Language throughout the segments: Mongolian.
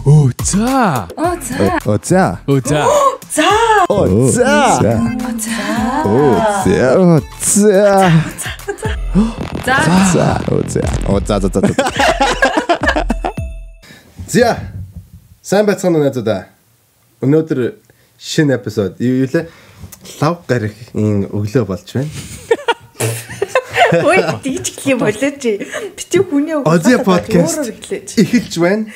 Оо за. Оо за. Оо за. Оо за. За. Оо за. Оо за. Оо за. Оо за. За. За. Оо за. Оо за за за. За. Сайн байцгаана уу найзуудаа. Өнөөдөр шинэ эпизод юу лээ? Лав гарагийн өглөө болж байна. Ой, тийч юм болооч. Бити хүний Озя подкаст өөрөөр эхлэж. эхэлж байна.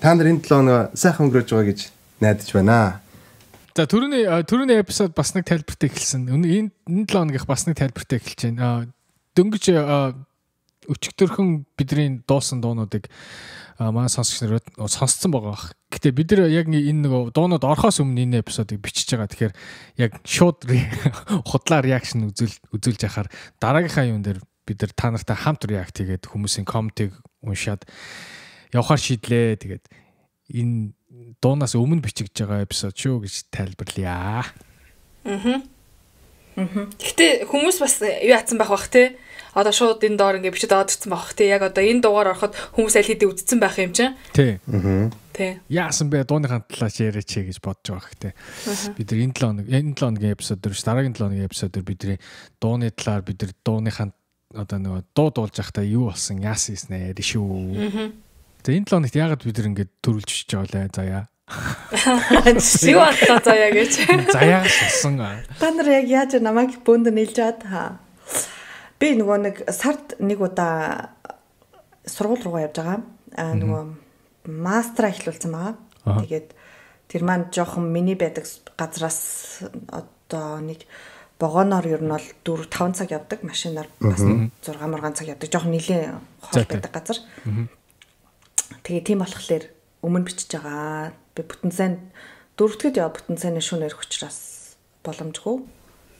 Та нар энэ 7 хоног сайхан өнгөрөөж байгаа гэж найдаж байна. За түрүүний эпизод бас нэг тайлбартай эхэлсэн. Энэ 7 хоногийнх бас нэг тайлбартай эхэлж байна. Дөнгөж өчигдөрхөн бидний дуусан дуунуудыг манай сонсогч нар сонсцсон байгаа бах. Гэтэ бид нар яг энэ нөгөө дуунууд орохоос өмнө энэ эпизодыг бичиж байгаа. Тэгэхээр яг шууд худлаа реакшн үзүүлж яхаар дараагийнхаа юун дээр бид нар та нартай хамт реакт хийгээд хүмүүсийн комментиг уншаад явахаар шийдлээ. Тэгээд энэ дуунаас өмнө бичигдэж байгаа эпизод шүү гэж тайлбарлая. Гэтэ хүмүүс бас юу яатсан байх бах те. Одоо шууд энэ доор ингээ бичээд аваад ирсэн байх те. Яг одоо энэ дугаар ороход хүмүүс аль хэдийн үдцсэн байх юм чинь. Тий. Тий. Яасан бэ? Дууныхаа талаар яриач гэж бодож байгаа хэрэгтэй. Бид нар энэ 7 хоногийн эпизод дээр ш дараагийн 7 хоногийн эпизод дээр бидний дууны талаар бид нар дууныхаа одоо нөгөө дуу дуулж байхдаа юу болсон, яасан хийснэ ярина шүү. За энэ 7 хоногт яагаад бид нар ингээ төрүүлж бичиж байгаа лээ заяа. Юу боллоо заяа гэж. Заяа болсон. Та нар яг яаж намайг бөөнд нийлж чад хаа. Би нөгөө нэг сард нэг удаа сургууль руугаа явж байгаа. Аа нөгөө мастера эхлүүлсэн байгаа. Тэгээд тэр маань жоохон миний байдаг газраас одоо нэг вагоноор ер нь бол 4-5 цаг явдаг, машинаар бас 6-6 цаг явдаг. Жоохон нэлээд хол байдаг газар. Тэгээ тийм болохоор өмнө бичиж байгаа. Би бүтэн сайн дөрөвдөд яв бүтэн сайны шөнө ирэх учраас боломжгүй.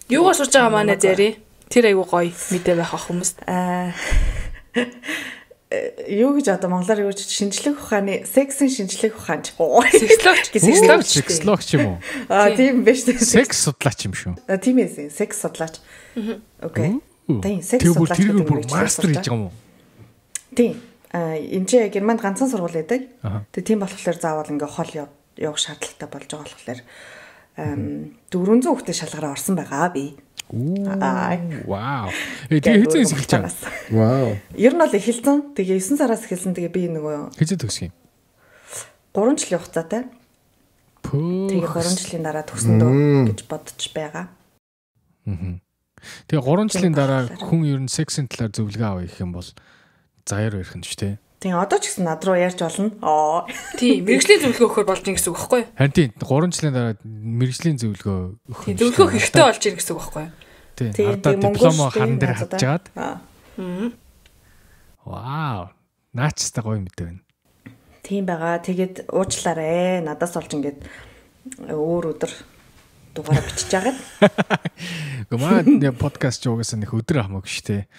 Юугаар сурж байгаа манай зэрэг? Тэр айгуу гоё мэдээ байх ах хүмүүст. Юу гэж одоо монголоор юу гэж шинжлэх ухааны сексийн шинжлэх ухаанч. Сексологч. Сексологч юм уу? Аа тийм биш. Секс судлаач юм шүү. Тийм ээ, секс судлаач. Окей. Тийм, секс судлаач гэдэг бүр мастер хийж байгаа юм уу? Тийм. Энэ ч Германд ганцхан сургууль байдаг. Тэгээ тийм болохоор заавал ингээ хол явах шаардлагатай болж байгаа болохоор 400 хүүхдээ шалгараа орсон байгаа би. Вау. Тэгээ хэзээ эхэлж байгаа. Вау. Ер нь бол эхэлсэн. Тэгээ 9 сараас эхэлсэн. Тэгээ би нөгөө хэзээ төгсөх юм? 3 жилийн хугацаатай. Тэгээ 3 жилийн дараа төгснө дөө гэж бодож байгаа. Тэгээ 3 жилийн дараа хүн ер нь сексийн талаар зөвлөгөө авах гэх юм бол заяар ярих нь шүү дээ. Тийм одоо ч гэсэн над руу ярьж болно. Аа. Тийм, мэргэжлийн зөвлөгөө өгөхөр болж ийн гэсэн үг байхгүй юу? Харин тийм 3 жилийн дараа мэргэжлийн зөвлөгөө өгөх. Тийм, зөвлөгөө хэрэгтэй болж ийн гэсэн үг байхгүй юу? Тийм, ардаа дипломо харан дээр хатжгаад. Вау. Наачтай гоё мэдээ байна. Тийм байгаа. Тэгээд уучлаарэ. Надаас олж ингээд өөр өдөр дугаараа бичиж агаад. Гэхдээ манай подкаст ч угаасаа нэг өдөр хамаагүй шүү дээ.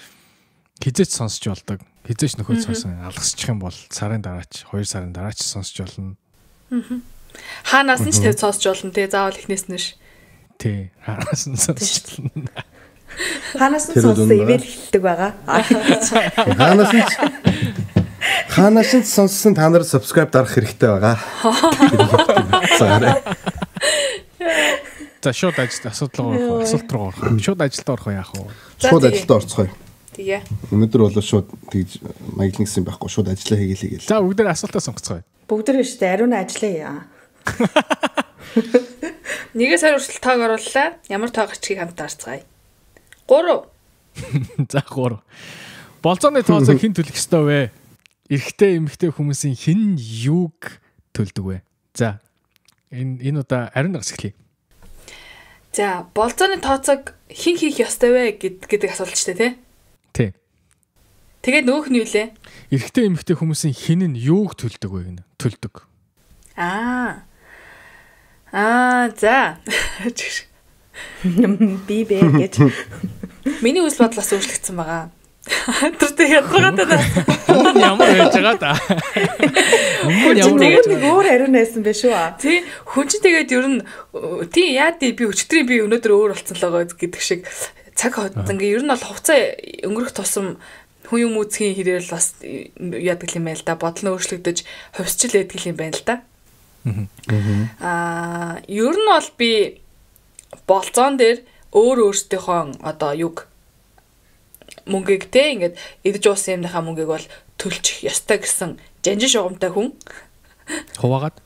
Хизээч сонсч болдог. Хизээч нөхөд сонсон. Алгасчих юм бол сарын дараач, 2 сарын дараач сонсч болно. Хаанаас нь ч тэв сонсч болно те. Заавал эхнээс нь ш. Тий, хаанаас нь сонсч болно. Хаанаас нь сонссон ивэл эхэлдэг байгаа. Хаанаас нь сонссон та нар subscribe дарах хэрэгтэй байгаа. За шууд ажил асуудал руу орох, асуулт руу орох. Шууд ажилд орох уу яах вэ? Шууд ажилд орцгоё. Тэгээ. Өнөөдөр бол шууд тэгж маяглан гэсэн байхгүй шууд ажиллаа хийгээл хийгээл. За бүгдээр асуултаа сонгоцгоё. Бүгдээр шүү дээ ариун ажиллаа яа. Нэгээс хоёр хүртэл тоог орууллаа. Ямар тоо гарчгийг хамт харцгаая. 3. За 3. Болзооны тооцоо хэн төлөх ёстой вэ? Эрэгтэй эмэгтэй хүмүүсийн хэн юуг төлдөг вэ? За энэ удаа ариун гас эхлэе. За болзооны тооцоог хэн хийх ёстой вэ гэдэг асуулт ч тий. Тий. Тэгээд нөгөөх нь юу лээ? Эрэгтэй эмэгтэй хүмүүсийн хэн нь юуг төлдөг вэ гэнэ? Төлдөг. Аа. Аа, за. Би бэ гэж. Миний үйл бодлоос өөрчлөгдсөн байгаа. Тэр тэг ядаргаатай да. Ямар байж байгаа да. Өмнө ямар тэгээд нэг өөр ариун байсан бэ шүү. Тий, хүн чинь тэгээд ер нь тий яа тий би өчтөрийн би өнөөдөр өөр болцсон л байгаа гэдэг шиг цаг ингээ ер нь бол хугацаа өнгөрөх тусам Хүн юм үзхийн хэрээр л бас яадаг юм байна л да. Бодол нь өөрчлөгдөж хувьсчил байдаг юм байна л да. Ер нь бол би болцоон дээр өөрсдийнхөө одоо юг мөнгийг те ингээд идэж уусан юмныхаа мөнгийг бол төлчих ёстой гэсэн жанжин шугамтай хүн. Хуваагаад?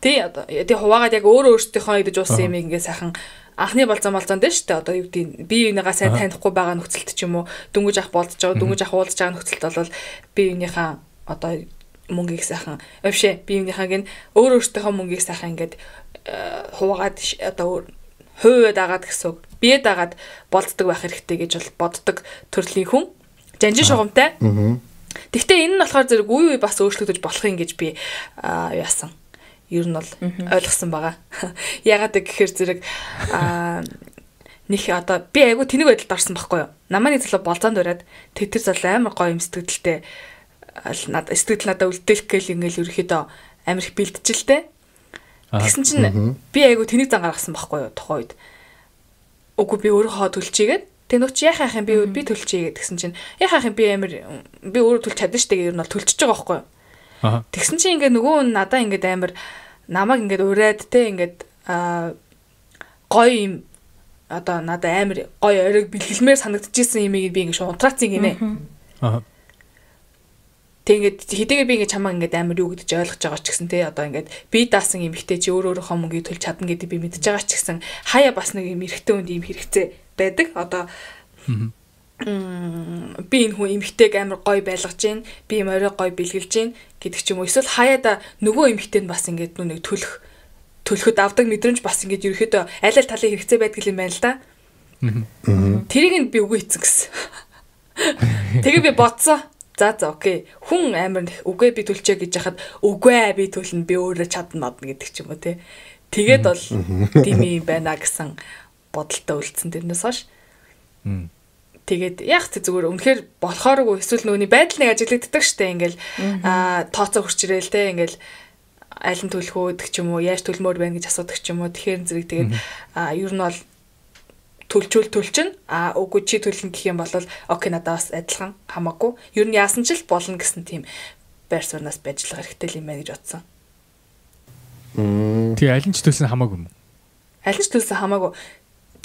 Тий, одоо тий хуваагаад яг өөрсдийнхөө идэж уусан юмыг ингээд сайхан анхны болцоон дээр шүү дээ. Одоо юу гэдэг бие биенийгаа сайн танихгүй байгаа нөхцөлд ч юм уу дөнгөж ах болдож байгаа, дөнгөж ах уулзж байгаа нөхцөлд бол бие биенийхээ одоо мөнгийг сайхан бишээ бие биенийхээ гин өөрсдийнхөө мөнгийг сайхан ингээд хуваагаад одоо хувиа дагаад гэсэн үг. Бие дагаад болддог байх хэрэгтэй гэж бол боддог төрлийн хүн. Жанжин шугамтай. Гэхдээ энэ нь болохоор зэрэг үе үе бас өөрчлөгдөж болох юм гэж би яасан. Ер нь бол ойлгосон байгаа. Яагаад гэхээр зэрэг них одоо би айгүй тэнэг байдалд орсон байхгүй юу? Намаа нэг залуу болзоонд ураад тэр залуу амар гоё юм сэтгэлдэлтэй сэтгэл надад үлдээлэх гээл ингээл ерөөхдөө амар их бэлтжилтэй. Тэгсэн чинь би айгүй тэнэг зан гаргасан байхгүй юу тухайн үед. Үгүй би өөрийнхөө төлчийгээд тэг нөө чи яхах юм би төлчийгээд тэгсэн чинь яхах юм би амар би өөрөө төлч чадна штэ гэх ер нь бол төлчихөж байгаа байхгүй юу. Тэгсэн чинь ингээд нөгөө хүн надаа ингээд амар намайг ингээд ураад те ингээд гоё юм одоо надаа амар гоё оройг бэлгэлмээр санагдчихсэн юмыг би ингээд шууд унтраацсан гинэ. Тэг ингээд хэдийгээр би ингээд чамаа ингээд амар юу гэж ойлгож байгаа ч гэсэн те одоо ингээд би даасан эмэгтэй чи өөрөөхөө мөнгийг төлж чадна гэдэг би мэдж байгаа ч гэсэн хаяа бас нэг юм эрэгтэй хүнд ийм хэрэгцээ байдаг. Одоо би энэ хүн эмэгтэйг амар гоё байлгаж гин, би юм орой гоё бэлгэлж гин гэдэг ч юм уу. Эсвэл хаяада нөгөө эмэгтэй нь бас ингээд нүг төлөхөд авдаг мэдрэмж бас ингээд ерөөхдөө аль аль талын хэрэгцээ байдаг юм байна л да. Тэрийг нь би үгүй хийцэн гэсэн. Тэгээ би бодсон. За окей. Хүн амар үгүй би төлчээ гэж яхад үгүй би төлнө би өөрөө чадна мадна гэдэг ч юм уу те. Тэгээд бол тийм юм байна гэсэн бодолтой үлдсэн тэрнээс хойш. Тэгээд яг ч зүгээр үнэхээр болохооргүй эсвэл нөгөөний байдал нэг ажиглагддаг штэ ингээл тооцоо хурч ирээл те ингээл аль нь төлөх үү гэдэг ч юм уу яаж төлмөр байна гэж асуудаг ч юм уу. Тэгэхээр зэрэг тэгээд ер нь бол төлчүүл төлчин а үгүй чи төлнө гэх юм бол окей надад бас адилхан хамаагүй ер нь яасан ч л болно гэсэн тийм байр сууриас байж л хэрэгтэй юм байна гэж бодсон. Тий аль нь ч төлсөн хамаагүй юм уу? Аль нь ч төлсөн хамаагүй.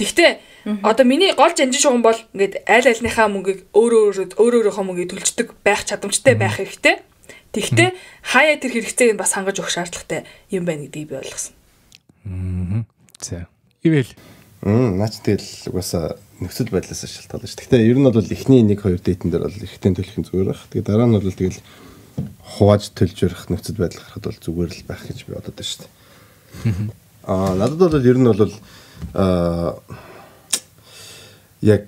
Тэгтээ одоо миний гол жанжин шугам бол ингээд аль альныхаа мөнгийг өөрөөхөө мөнгийг төлждөг байх чадамжтай байх хэрэгтэй. Тэгтээ хаяа тэр хэрэгцээг нь бас хангаж өгөх шаардлагатай юм байна гэдгийг би ойлгосон. За. Ивэл наач тэгэл угаасаа нөхцөл байдлаас шалтгаална шүү. Гэхдээ ер нь бол эхний 1 2 дейтэн дээр бол эрэгтэй төлөх нь зүгээр байх. Тэгээ дараа нь бол тэгэл хувааж төлж өрөх нөхцөл байдал гарахад бол зүгээр л байх гэж би бодод байна шүү дээ. Надад бол ер нь бол яг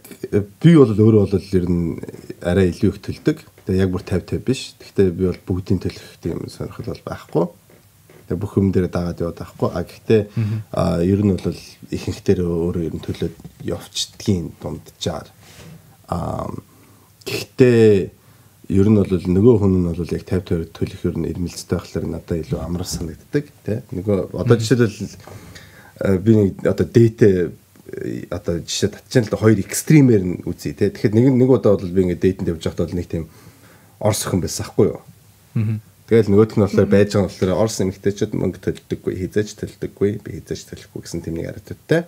би бол өөрөө бол ер нь арай илүү их төлдөг. Тэгээ яг бүр 50 50 биш. Гэхдээ би бол бүгдийн төлөх тийм сонирхол бол байхгүй. Тэгээ бүх юм дээр дагаад яваад байхгүй. А гэхдээ ер нь бол ихэнхдээ өөрөө ер нь төлөөд явчдгийн дунджаар. Гэхдээ ер нь бол нөгөө хүн нь бол яг 50 50 төлөх ер нь ирмэлцтэй байхлаар надад илүү амар санагддаг тий. Нөгөө одоо жишээлбэл би нэг одоо дээтэй одоо жишээ татчихсан л хоёр экстримээр нь үзье тий. Тэгэхээр нэг удаа бол би ингээд дээтэнд явж байхдаа бол нэг тийм орс охин байсан хгүй юу. Тэгэл нөгөөх нь болохоор байж байгаа нь болохоор орс эмэгтэйчүүд мөнгө төлдөггүй, хизээж төлдөггүй, би хизээж төлөхгүй гэсэн тийм нэг attitude-тэй.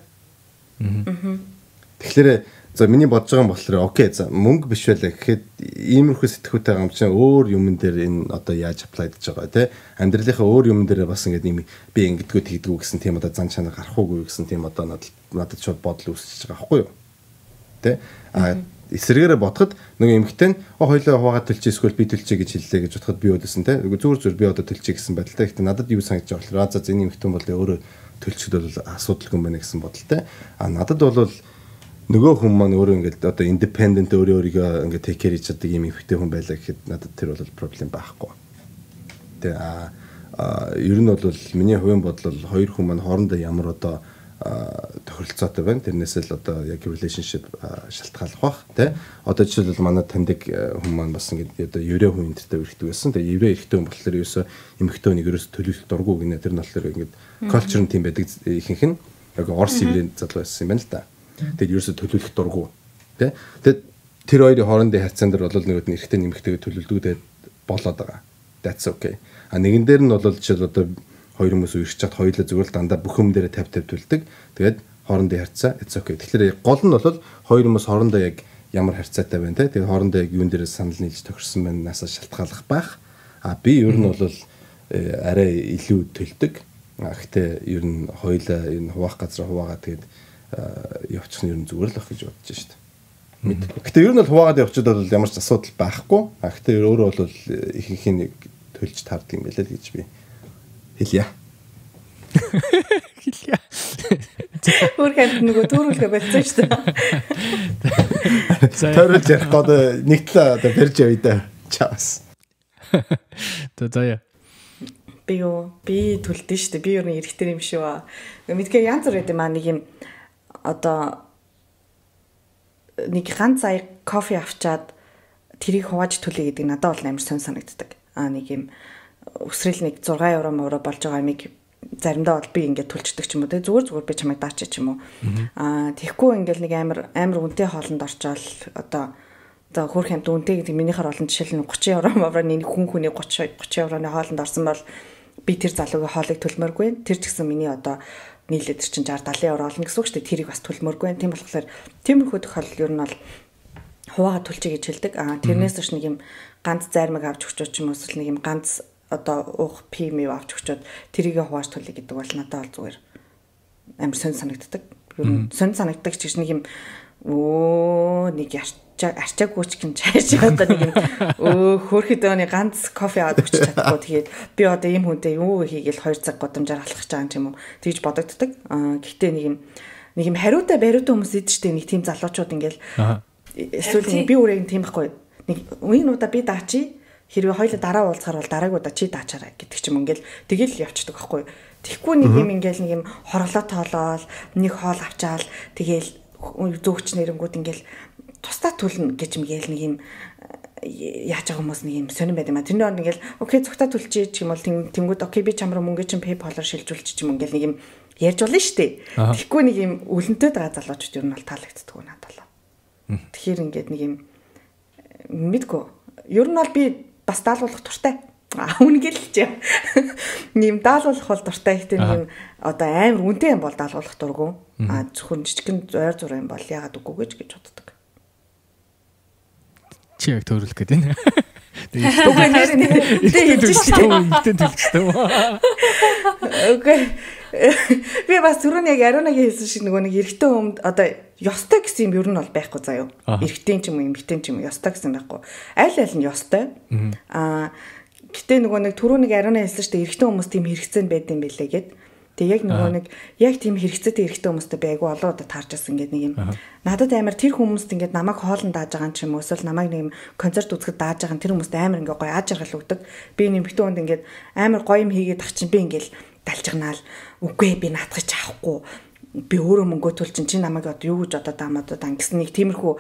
Тэгэхээр за миний бодож байгаа юм болохоор окей за мөнгө биш байлаа гэхэд иймэрхүү сэтгүүтэй байгаа юм чинь өөр юмн дээр энэ одоо яаж apply гэж байгаа тий. Амьдралынхаа өөр юмн дээр бас ингээд юм би ингэдэггүй тэгдэггүй гэсэн тийм одоо зан чанар гарах уугүй гэсэн тийм одоо надад шууд бодол үүсэж байгаа байхгүй юу. Тий. А эсрэгээрээ бодоход нөгөө эмэгтэй нь хоёлоо хуваагаад төлчих эсвэл би төлчихье гэж хэллээ гэж бодоход би өдөөсөн те. Зүгээр би одоо төлчихье гэсэн байдалтай. Гэхдээ надад юу санагдаж байгаа болохоор за энэ эмэгтэй бол өөрөө төлчихөд бол асуудалгүй юм байна гэсэн бодолтой. А надад бол нөгөө хүн маань өөрөө ингээд одоо independent өөрөө өөрийгөө ингээд take care хийж чаддаг юм эмэгтэй хүн байлаа гэхэд надад тэр бол проблем байхгүй. Тэ а ер нь бол миний хувийн бодол бол хоёр хүн маань хоорондоо ямар одоо тохиролцоотой байна. Тэрнээс л одоо яг relationship шалтгааллах бах тий. Одоо жишээлбэл манай таньдаг хүн маань бас ингээд одоо еврей хүн энтертэй өрхдөг байсан. Тэгээ еврей эрэгтэй хүн болохоор ерөөсөө эмэгтэй хүнийг ерөөсөө төлөвлөх дурггүй гинэ. Тэр нь болохоор ингээд culture нь тийм байдаг ихэнх нь яг Орос еврей залуу байсан юм байна л да. Тэгээд ерөөсөө төлөвлөх дурггүй тий. Тэгээд Тэр хоёрын хоорондын харьцаан дээр бол нөгөө нь эрэгтэй нэмэгтэйгээ төлөвлөдгүүд болоод байгаа. That's okay. А нэгэн дээр нь бол жишээл одоо хоёр хүмүүс үерхэж чад хоёулаа зүгээр л дандаа бүх юм дээрээ 50 50 төлдөг. Тэгээд хоорондын харьцаа it's okay. Тэгэхээр гол нь бол хоёр хүмүүс хоорондоо яг ямар харьцаатай байна те. Тэгээд хоорондоо яг юун дээрээ санал нийлж тохирсон байна насаа шалтгааллах байх. А би ер нь бол арай илүү төлдөг. А гэхдээ ер нь хоёулаа энэ хуваах газар хуваагаа тэгээд явчих нь ер нь зүгээр л ах гэж бодож шít. Мэдгүй. Гэтэ ер нь бол хуваагаад явчихад бол ямар ч асуудал байхгүй. А гэтэ өөрөө бол ихэнх нь төлж таардаг юм байлээ л гэж би хэлье. Хэлье. Өөр ханд нөгөө төрүүлгээ болцсон шүү дээ. Төрүүлж ярих одоо нэг талаа одоо барьж явъя да. Чаас. За заяа. Би юу? Би төлдөө шүү дээ. Би ер нь эрэгтэй юм шүү. Мэдгээ янз бүр байд юм аа нэг юм одоо нэг ганц аяг кофе авчаад тэрийг хувааж төлөе гэдэг надад бол амар сонь санагддаг. Аа нэг юм өсрөл нэг 6 евро мөрө болж байгаа юмыг заримдаа бол би ингээд төлчдөг ч юм уу те зүгээр би чамайг даачаа ч юм уу. Аа тэгэхгүй ингээд нэг амар үнэтэй хоолнд орчоол одоо за хөрх хамт үнэтэй гэдэг минийхэр олон жишээл нь 30 евро мөрөний хүн хүний 30 евроны хоолнд орсон бол би тэр залуугийн хоолыг төлмөргүй. Тэр ч гэсэн миний одоо нийлээд тэр чинь 60 70 евро олно гэсэн үг шүү дээ. Тэрийг бас төлмөргүй. Тийм болохоор тиймэрхүү тохиолдол ер нь бол хуваагаа төлчий гэж хэлдэг. Аа тэрнээс биш нэг юм ганц зайрмаг авч өгчөөд ч юм уу эсвэл нэг юм ганц одоо уух пи мэв авч өгчөөд тэрийг хувааж төлөе гэдэг бол надад бол зүгээр амар сонь санагддаг. Ер нь сонь санагддаг ч гэж нэг юм нэг арчаагүй ч гин чааш одоо нэг юм хөөрхөд өний ганц кофе аваад өгч чадахгүй. Тэгээд би одоо ийм хүнтэй юу хийгээл 2 цаг гудамжаар алхах гэж байгаа юм ч юм уу тэгж бодогддог. Гэхдээ нэг юм хариутай бариутай хүмүүс идэв штэ нэг тийм залуучууд ингээл эсвэл би өөрөө тийм байхгүй. Нэг үеийн удаа би даачи хэрвээ хоёулаа дараа уулзахаар бол дараагийн удаа чи даачаарай гэдэг ч юм ингээл тэгэл явчихдаг байхгүй. Тэгэхгүй нэг юм ингээл нэг юм хорлоо тоолоол нэг хоол авчаал тэгэл зөөгч нэрэнгүүд ингээл тусдаа төлнө гэж мгээл нэг юм яаж байгаа хүмүүс нэг юм сонирн байд юм а. Тэрний оронд ингээл окей цогта төлчий ч юм бол тэнгүүд окей би чам руу мөнгө чинь PayPal-оор шилжүүлчих ч юм ингээл нэг юм ярьж болно шүү дээ. Тэгэхгүй нэг юм өлөнтэй байгаа залуучууд ер нь бол таалагддаг надад бол. Тэгэхээр ингээд нэг юм мэдгүй. Ер нь бол би бас даалгуулах дуртай. Үнэгээл л чи. Нэм даалгуулах бол дуртай. Гэтэ нэг юм одоо амар үнэтэй юм бол даалгуулах дурггүй. А зөвхөн жижигэн ойр зур юм бол яагаад үгүй гэж боддог. Чи яг төрүүлэх гээд байна. Үгүй нэр хэлж шүү дээ. Үнэтэй төлчихтэй. Үгүй. Би бас түрүүн яг Ариунагийн хэлсэн шиг нөгөө нэг эрэгтэй хүнд одоо ёстой гэсэн юм ер нь бол байхгүй заяа. Эрэгтэй ч юм уу эмэгтэй ч юм уу ёстой гэсэн байхгүй. Аль аль нь ёстой. Аа гэтээ нөгөө нэг түрүү нэг Ариуна хэлсэн шүү дээ эрэгтэй хүмүүс тийм хэрэгцээнд байд юм билээ гэд. Тэг яг нөгөө нэг яг тийм хэрэгцээтэй эрэгтэй хүмүүстэй би айгүй олон удаа таарч байсан ингээд нэг юм. Надад амар тэр хүмүүст ингээд намайг хоолн дааж байгаа юм ч юм уу эсвэл намайг нэг юм концерт үзэхэд дааж байгаа юм тэр хүмүүст амар ингээд гоё аз жаргал өгдөг. Би нэмэгтэй хүнд ингээд амар гоё юм хийгээд ах чинь би ингээд далжигнаал үгүй би наатах чи авахгүй. Би өөрөө мөнгөө төлчин чи намайг одоо юу гэж одоо даамаад дан гэсэн нэг тиймэрхүү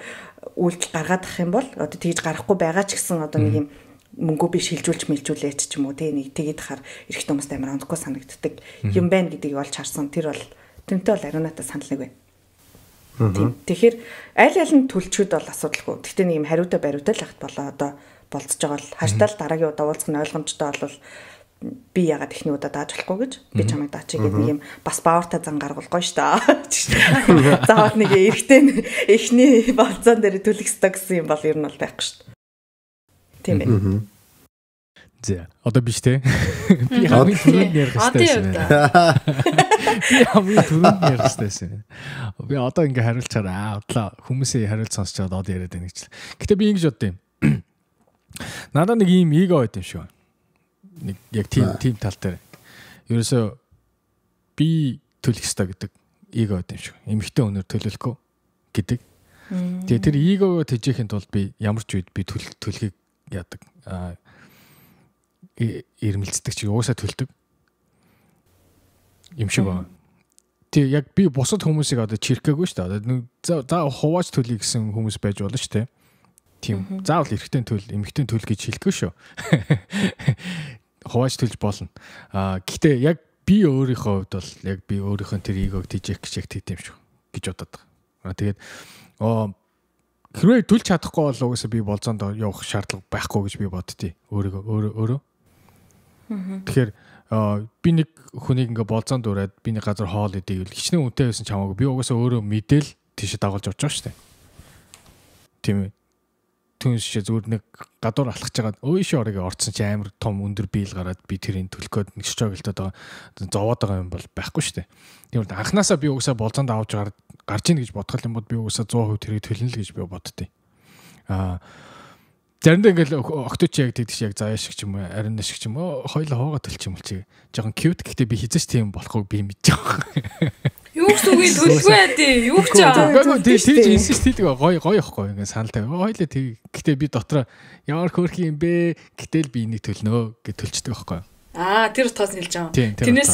үйлдэл гаргаад ах юм бол одоо тэгж гарахгүй байгаа ч гэсэн одоо нэг юм мөнгөө би шилжүүлж мэлжүүлээч ч юм уу тий нэг тэгээд хахаар эрэгтэй хүмүүст амар онцгой санагддаг юм байна гэдгийг олж харсан. Тэр бол тэнтэй бол Ариунатай санал нэг байна. Тэгэхээр аль аль нь төлчүүд бол асуудалгүй. Гэхдээ нэг юм хариутай бариутай л хат болоо одоо болцож байгаа бол хаштал дараагийн удаа уулзах нь ойлгомжтой бол би ягаад эхний удаа дааж болохгүй гэж би чамайг даачи гэдэг нэг юм бас баавартай зан гаргуул гоё шүү дээ. Заавал нэг эрэгтэй эхний болцоон дээр төлөх ёстой гэсэн юм бол ер нь бол байхгүй шүү дээ. Тийм ээ. За одоо биш те. Би хамгийн түрүүнд ярих хэрэгтэй байсан. Би хамгийн түрүүнд ярих хэрэгтэй байсан. Би одоо ингээ хариулчаар удлаа хүмүүсийн хариулт сонсч чад одоо яриад байна гэж. Гэтэ би ингэж боддیں۔ Надад нэг ийм эго байд юм шиг байна. Нэг яг тийм тал дээр. Ерөөсөө би төлөх ёстой гэдэг эго байд юм шиг. Эмэгтэй өнөр төлөөлөхгүй гэдэг. Тэгээ тэр эгогоо тэжээхийн тулд би ямар ч үед би төлөхийг яадаг. Ирмэлцдэг чиг уусаа төлдөг юм шиг байна. Тэг яг би бусад хүмүүсийг одоо чирхгээгүй шүү дээ. Одоо за хувааж төлөе гэсэн хүмүүс байж болно шүү дээ. Тийм. Заавал эрэгтэй төл, эмэгтэй төл гэж хэлэхгүй шүү. Хувааж төлж болно. Гэхдээ яг би өөрийнхөө хувьд бол яг би өөрийнхөө тэр эгог тэжээх гэж яг тийм шүү гэж бодод байгаа. Тэгээд Хэрвээ төлж чадахгүй бол угаасаа би болзоонд явах шаардлага байхгүй гэж би боддتي. Өөрөө. Тэгэхээр би нэг хүнийг ингээ болзоонд ураад би нэг газар хоол идэх гэвэл хичнээн үнэтэй байсан ч хамаагүй би угаасаа өөрөө мэдээл тийшээ дагуулж явж байгаа шүү дээ. Тийм ээ. Түнс шээ зүгээр нэг гадуур алхаж байгаа өөшөө орыг орцсон чи амар том өндөр биел гараад би тэрийг төлөх гээд нэг шоглолтод байгаа зовоод байгаа юм бол байхгүй шүү дээ. Тийм үү, анханасаа би угаасаа болзоонд авч гарч ийн гэж бодох юм бол би угаасаа 100% тэрийг төлнө л гэж би боддتي. Аа заримдаа ингээл окточ яг тэгдэг чи яг заяа шиг ч юм уу ариун шиг ч юм уу хоёлаа хуугаа төлчих юм бол чи жоохон cute гэхдээ би хизээч тийм болохгүй би мэдэж байгаа. Юу ч үгүй төлгүй яа. Юу ч аа. Тийж insist хийдэг гоё гоё ихгүй ингээ санал тавь. Хоёлаа тэг. Гэтэ би дотроо ямар хөөрхөн юм бэ? Гэтэл би энийг төлнө гэж төлчдөг байхгүй. Аа тэр утгаас нь хэлж байгаа. Тэрнээс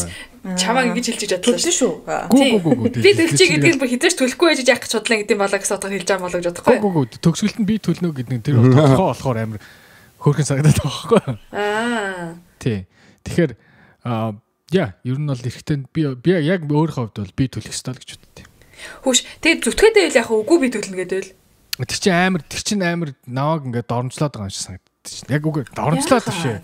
чамаа ингэж хэлж чадлаа шүү. Гүү. Би төлчихье гэдгийг бүр хизээч төлөхгүй байж яах гэж бодлоо гэдэг юм болоо гэсэн утгаар хэлж байгаа болоо гэж бодохгүй. Гүү. Төгсгөлд нь би төлнө гэдэг нь тэр тодорхой болохоор амар хөөрхөн санагдаад байгаа байхгүй. Аа. Тий. Тэгэхээр яа, ер нь бол эрэгтэй би яг өөрийнхөө хувьд бол би төлөх ёстой л гэж боддتي. Хүүш, тэгээд зүтгээд байвал яг үгүй би төлнө гэдэг л. Тэр чинь амар намайг ингээд доромжлоод байгаа юм шиг санагддаг чинь. Яг үгүй доромжлоод биш ээ.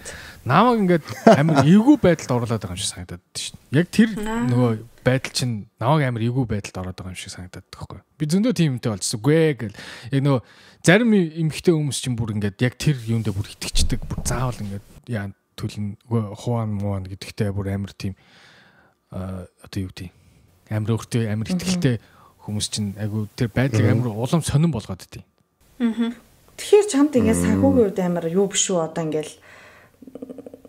Намайг ингээд амар эвгүй байдалд оруулаад байгаа юм шиг санагдаад чинь. Яг тэр нөгөө байдал чинь намайг амар эвгүй байдалд ороод байгаа юм шиг санагдаад байхгүй. Би зөндөө тийм юмтай болчихсон. Үгүй ээ гэл. Яг нөгөө зарим эмэгтэй хүмүүс чинь бүр ингээд яг тэр юундээ бүр итгэждэг. Бүр заавал ингээд яа төлн хуан муан гэдэгтэй бүр амар тийм одоо юу гэдэг амар өөртөө амар ихтэй хүмүүс чинь айгу тэр байдлыг амар улам сонирн болгоод идэв. Тэгэхээр чамд ингээд санхүүгийн үед амар юу биш үү одоо ингээд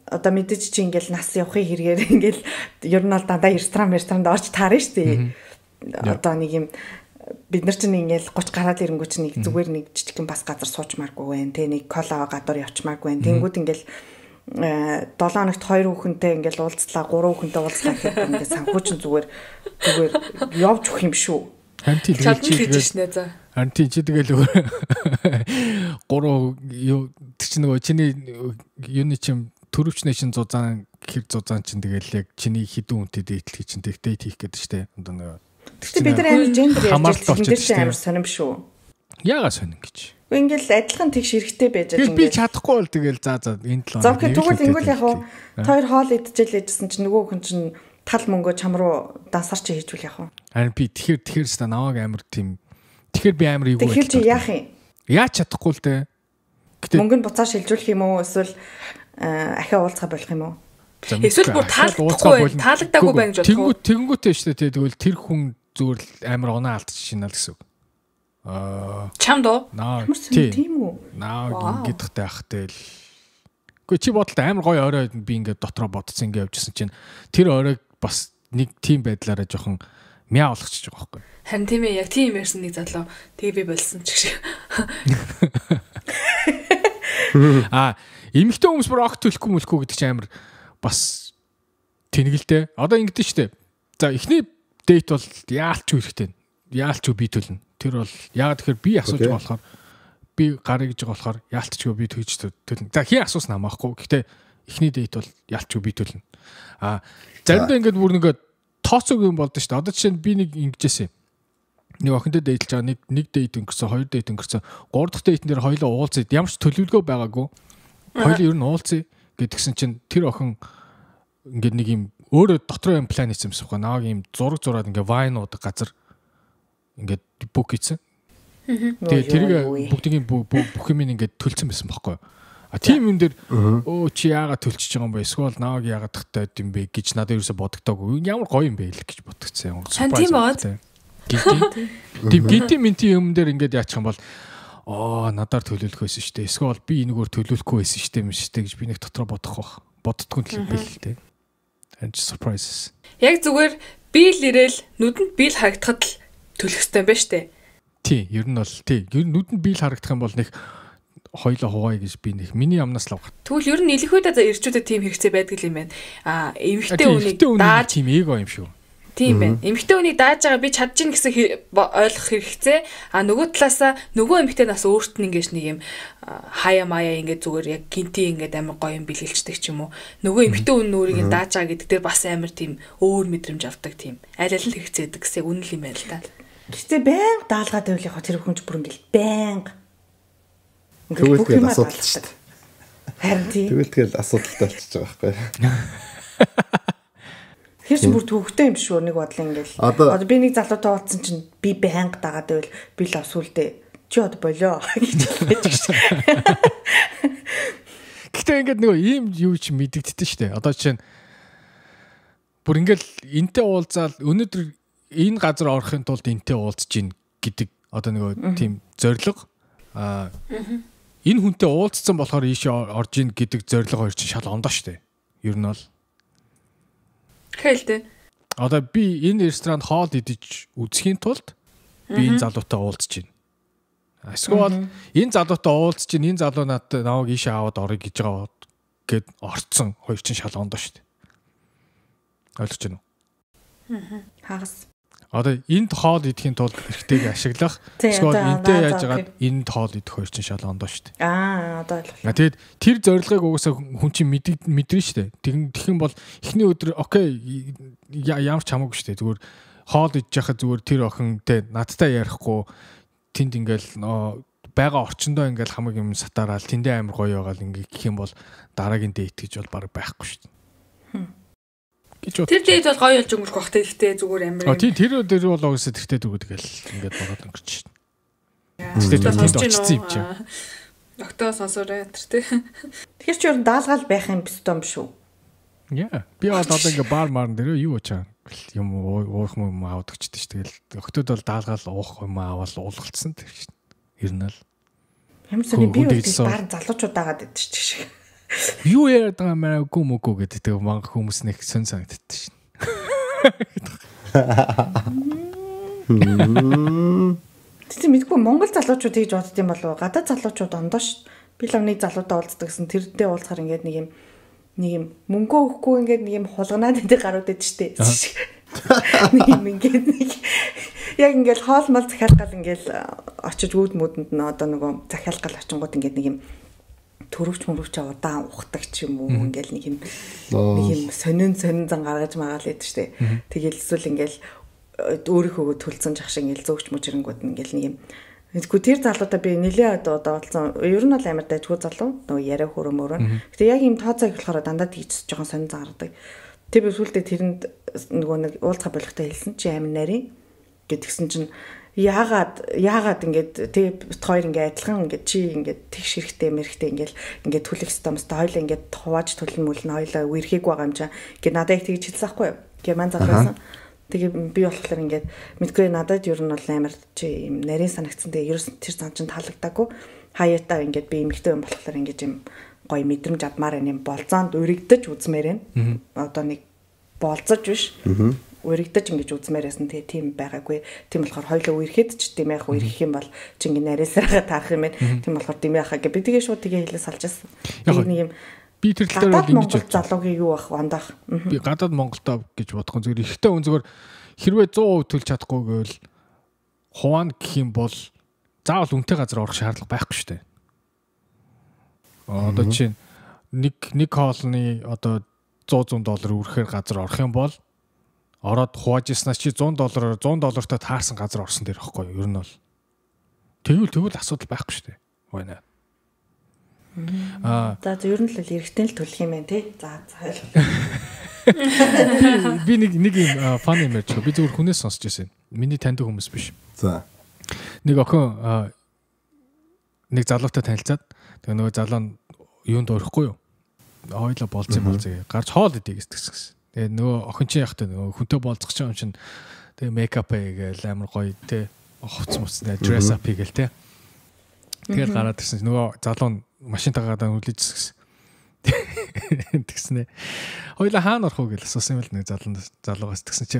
одоо мэдээж чи ингээд нас явахын хэрэгээр ингээд ер нь бол дандаа ресторан орж таарна шүү дээ. Одоо нэг юм бид нар чинь ингээл 30 гараад ирэнгүү чинь нэг зүгээр нэг жижигхэн бас газар суучмааргүй байх те нэг кола гадуур явчмааргүй байх. Тэнгүүд ингээл 7 хоногт 2 хүүхэнтэй ингээл уулзлаа 3 хүүхэнтэй уулзлаа гэхэд ингээд санхүү чинь зүгээр явж өгөх юм шүү. Харин тийм. Харин тийм чи тэгэл 3 юу тэр чинь нөгөө чиний юуны чинь төрөвчнээ чинь зузаан хэр зузаан чинь тэгэл яг чиний хідэн үнэтэй дээдлэх чинь тэг дээт хийх гэдэг штэ. Одоо нөгөө тэр бид нар амар гендер ярьж байгаа чинь тэр амар сонирм шүү. Яагаад сонирм гэж? Ингээл адилхан тэгш хэрэгтэй байж байгаа юм. Би чадахгүй бол тэгэл за энэ 7 хоног. Тэгвэл ингэвэл яг уу хоёр хоол идчихэл ээжсэн чинь нөгөө хүн чинь тал мөнгөө чам руу дансар чи хийжүүл яг уу. Харин би тэгэхээр ста намайг амар тийм тэгэхээр би амар эвгүй. Тэгэхээр чи яах юм? Яаж чадахгүй л дээ. Гэтэ мөнгө нь буцаа шилжүүлэх юм уу эсвэл ахиа уулзах болох юм уу? Эсвэл бүр таалагдахгүй таалагдаагүй байна гэж бодох уу? Тэнгүүтээ шүү дээ. Тэгвэл тэр хүн зүгээр л амар оноо алдчих шинэ л гэсэн үг. Чамд уу? Тийм үү? Наа ингээд тахтай ахтай л. Гэхдээ чи бодлоо амар гоё орой би ингээд дотроо бодсон ингээд явжсэн чинь тэр оройг бас нэг тийм байдлаараа жоохон мяа болгочихж байгаа байхгүй. Харин тийм ээ яг тийм ярьсан нэг залуу тэгээ би болсон ч гэх шиг. Аа эмэгтэй хүмүүс бүр огт төлөхгүй мөлөхгүй гэдэг чинь амар бас тэнэгэлтэй. Одоо ингэдэж штэ. За эхний дейт бол яалч хэрэгтэй. Яалч би төлнө. Тэр бол яагаад тэгэхээр би асууж байгаа болохоор би гарыг гэж байгаа болохоор яалтчгүй би төлж төлнө. За хин асуусан хамаахгүй. Гэхдээ эхний дейт бол яалтчгүй би төлнө. А заримдаа ингээд бүр нэг тооцоог юм болдоо шүү дээ. Одоо жишээ нь би нэг ингэжсэн юм. Нэг охинтой дейтлж байгаа нэг дейт өнгөрсөн, хоёр дейт өнгөрсөн. Гурав дахь дейтэн дээр хоёулаа уулзъя. Ямар ч төлөвлөгөө байгаагүй. Хоёулаа ер нь уулзъя гэдгсэн чинь тэр охин ингээд нэг юм өөрөө дотроо юм план хийсэн юмсан байхгүй. Наваг юм зураг зураад ингээд вайн уудаг газар ингээд бүк хийсэн. Тэгээ тэрийг бүгдийн бүх юм ингээд төлцөн байсан байхгүй. А тийм юм дээр өө чи яагаад төлчихөж байгаа юм бэ? Эсвэл наваг яагаад тахтай юм бэ гэж надад ерөөсө бодогдоогүй. Ямар гоё юм бэ л гэж бодогдсон. Тийм бод. Тийм гинти минти юм дээр ингээд яачих юм бол аа надаар төлөөлөх байсан шүү дээ. Эсвэл би энэгээр төлөөлөхгүй байсан шүү дээ юм шүү дээ гэж би нэг дотроо бодох бах. Боддггүй л юм бэл дээ. And surprises. Яг зүгээр би л ирээл нүдэнд би л харагдахад л төлөх ёстой юм байна штэ. Тий, ер нь бол тий. Ер нь нүдэнд би л харагдах юм бол нэг хоёлоо хуваая гэж би нэг миний амнаас л авах. Тэгвэл ер нь илэхүйдээ ирчүүдэд тийм хэрэгцээ байдаг юм байна. Аа, эмэгтэй хүнийг дааж тийм эго юм шүү. Тийм байна. Эмэгтэй хүнийг дааж байгаа би чадчихна гэсэн ойлгох хэрэгцээ. А нөгөө талаасаа нөгөө эмэгтэй нас өөрт нь ингэж нэг юм хаяа маяа ингэж зүгээр яг гинти ингэж амар гоё юм бэлгэлчдэг ч юм уу. Нөгөө эмэгтэй хүн өөрийг нь дааж байгаа гэдэг дээр бас амар тийм өөр мэдрэмж авдаг тийм. Аль аль нь хэрэгцээ гэдэг гэсэн яг үнэн л юм байна л да. Гэтэ байнга даалгаад байвал яг тэр хүн ч бүр ингээл байнга. Ингээл бүх юм асуудал шүү дээ. Харин тийм. Тэгэл асуудалтай болчихж байгаа байхгүй. Тэр чинь бүр төвхтэй юм шүү нэг бодлоо ингээл. Одоо би нэг залуутай уулзсан чинь би байнга дагаад байвал би л авсуулдэ. Чи одоо болио гэж хэлж гэж. Гэтэ ингээд нөгөө ийм юу ч мэдэгддэг шүү дээ. Одоо жишээ нь бүр ингээл энтэй уулзаал өнөөдөр энэ газар орохын тулд энтэй уулзж гин гэдэг одоо нөгөө тийм зорилго аа энэ хүнтэй уулзсан болохоор ийшээ орж ийн гэдэг зорилго хоёр чинь шал ондоо шүү дээ. Ер нь бол Хэлтэй. Одоо би энэ ресторанд хоол идэж үзэхийн тулд би энэ залуутай уулзж байна. Эсвэл энэ залуутай уулзж чинь энэ залуу надад намайг ийшээ аваад орё гэж байгаа гэд орцсон хоёр чинь шал ондоо шүү дээ. Ойлгож байна уу? Хагас. Одоо энд хоол идэхийн тулд эрэгтэйг ашиглах. Эсвэл энтэй яаж яагаад энд хоол идэх хоёр чинь шал ондоо шүү дээ. Аа, одоо ойлголоо. Тэгээд тэр зорилгыг угаасаа хүн чинь мэдэрнэ шүү дээ. Тэгэх юм бол эхний өдөр окей ямар ч хамаагүй шүү дээ. Зүгээр хоол идэж яхад зүгээр тэр охинтэй надтай ярихгүй тэнд ингээл байгаа орчиндөө ингээл хамаг юм сатаараал тэндээ амар гоё байгаал ингээ гэх юм бол дараагийн date гэж бол баг байхгүй шүү дээ. Тэр date бол гоё болж өнгөрөх бах те гэхдээ зүгээр амар. А тийм тэр өдөр бол угаасаа тэртээ дөрөв тэгэл ингээд богоод өнгөрч шин. Тэгэхээр тэнд очсон юм чи. Октоо сонсоорой тэр те. Тэгэхээр чи ер нь даалгаал байх юм биш юм шүү. Яа. Би бол одоо ингээ бар марн дээр юу ачаа юм уух юм аваад өгчтэй ш. Тэгэл октод бол даалгаал уух юм аваад уулгалцсан тэр шин. Ер нь л. Ямар сони би бол бар залуучууд дагаад идчих шиг. Юу яриад байгаа юм аа үгүй мөгүй гэдэг тэг манга хүмүүс нэг сон санагддаг шин. Тэгсэн мэдгүй Монгол залуучууд тэгж бодд юм болов уу? Гадаад залуучууд ондоо ш. Би л нэг залуутай уулздаг гэсэн тэрнтэй уулзахаар ингээд нэг юм мөнгөө өгөхгүй ингээд нэг юм хулганаад идэг гарууд идэв штэ. Нэг юм ингээд нэг яг ингээд хоол мал захиалгал ингээд очиж үүд мүдэнд нь одоо нөгөө захиалгал очингууд ингээд нэг юм төрөвч мөрөвч удаан ухдаг ч юм уу ингээл нэг юм сонин зан гаргаж магаал идэв штэ. Тэгэл эсвэл ингээл өөрийнхөөгөө төлцөн жах шиг ингээл зөөгч мөчрэнгүүд ингээл нэг юм. Тэгэхгүй тэр залуудаа би нэлээд одоо уулзсан. Ер нь бол амар дайггүй залуу. Нөгөө яриа хөрөө мөрөө. Гэтэ яг юм тооцоо их болохоор дандаа тэгж жоохон сонин зан гаргадаг. Тэр би сүүлдээ тэрэнд нөгөө нэг уулзах болохтой хэлсэн чи амар нарийн гэдгсэн чинь яагаад ингээд тэг бит хоёр ингээд адилхан ингээд чи ингээд тэгш хэрэгтэй мэрхтэй ингээд ингээд түлэх ёстой юмстай хоёлаа ингээд хувааж төлн мүлн хоёлаа үерхээгүй байгаа юм чинь ингээд надад яг тэгж хэлсэн байхгүй юу герман залуусан. Тэгээ би болохоор ингээд мэдгүй надад ер нь бол амар чи юм нарийн санагдсан. Тэгээ ерөөс тэр зан чинь таалагдаагүй. Хаяатаа ингээд би эмэгтэй юм болохоор ингээд юм гоё мэдрэмж авмаар юм болзоонд уригдаж үзмээр байна. Одоо нэг болзож биш. Уригдаж ингэж үзмээр байсан. Тэгээ тийм байгаагүй. Тийм болохоор хоёлоо үерхэд ч тийм яах үерхэх юм бол чи ингэ нарийнсараа таарах юм байна. Тийм болохоор тийм яхаа гэ би тэгээ шууд тэгээ хэлээ салж байсан. Тэгээ нэг юм би тэр тал дээр бол ингэж бодсон. Залуугийн юу ах вандах. Би гадаад Монголдоо гэж бодохгүй зүгээр ихтэй хүн зүгээр хэрвээ 100% төлж чадахгүй гэвэл хуваана гэх юм бол заавал үнэтэй газар орох шаардлага байхгүй шүү дээ. Одоо чинь нэг хоолны одоо $100 өрөхээр газар орох юм бол ороод хувааж ирснаас чи $100 $100-тай таарсан газар орсон дээр ихгүй юу? Ер нь бол тэгвэл асуудал байхгүй шүү дээ. Байна. Аа. За ер нь л эрэгтэй л төлөх юм байна тий. За за. Би нэг юм фан юм ярьж байгаа. Би зөвхөн хүнээс сонсч байсан. Миний таньдаг хүмүүс биш. За. Нэг охин нэг залуутай танилцаад тэгээ нөгөө залуу нь юунд орохгүй юу? Хоёлоо болцсон болцсон. Гарч хоол идэ гэсэн. Тэгээ нөгөө охин чинь яхтай нөгөө хүнтэй болцох чинь юм чинь тэгээ мейкап хийгээл амар гоё те хувцс муцнаа dress up хийгээл те. Тэгэл гараад ирсэн чинь нөгөө залуу нь машинтайгаа гадаа хүлээж ирсэн. Тэгснэ. Хоёлаа хаана орох уу гэж асуусан юм л нэг залуугаас тэгсэн чи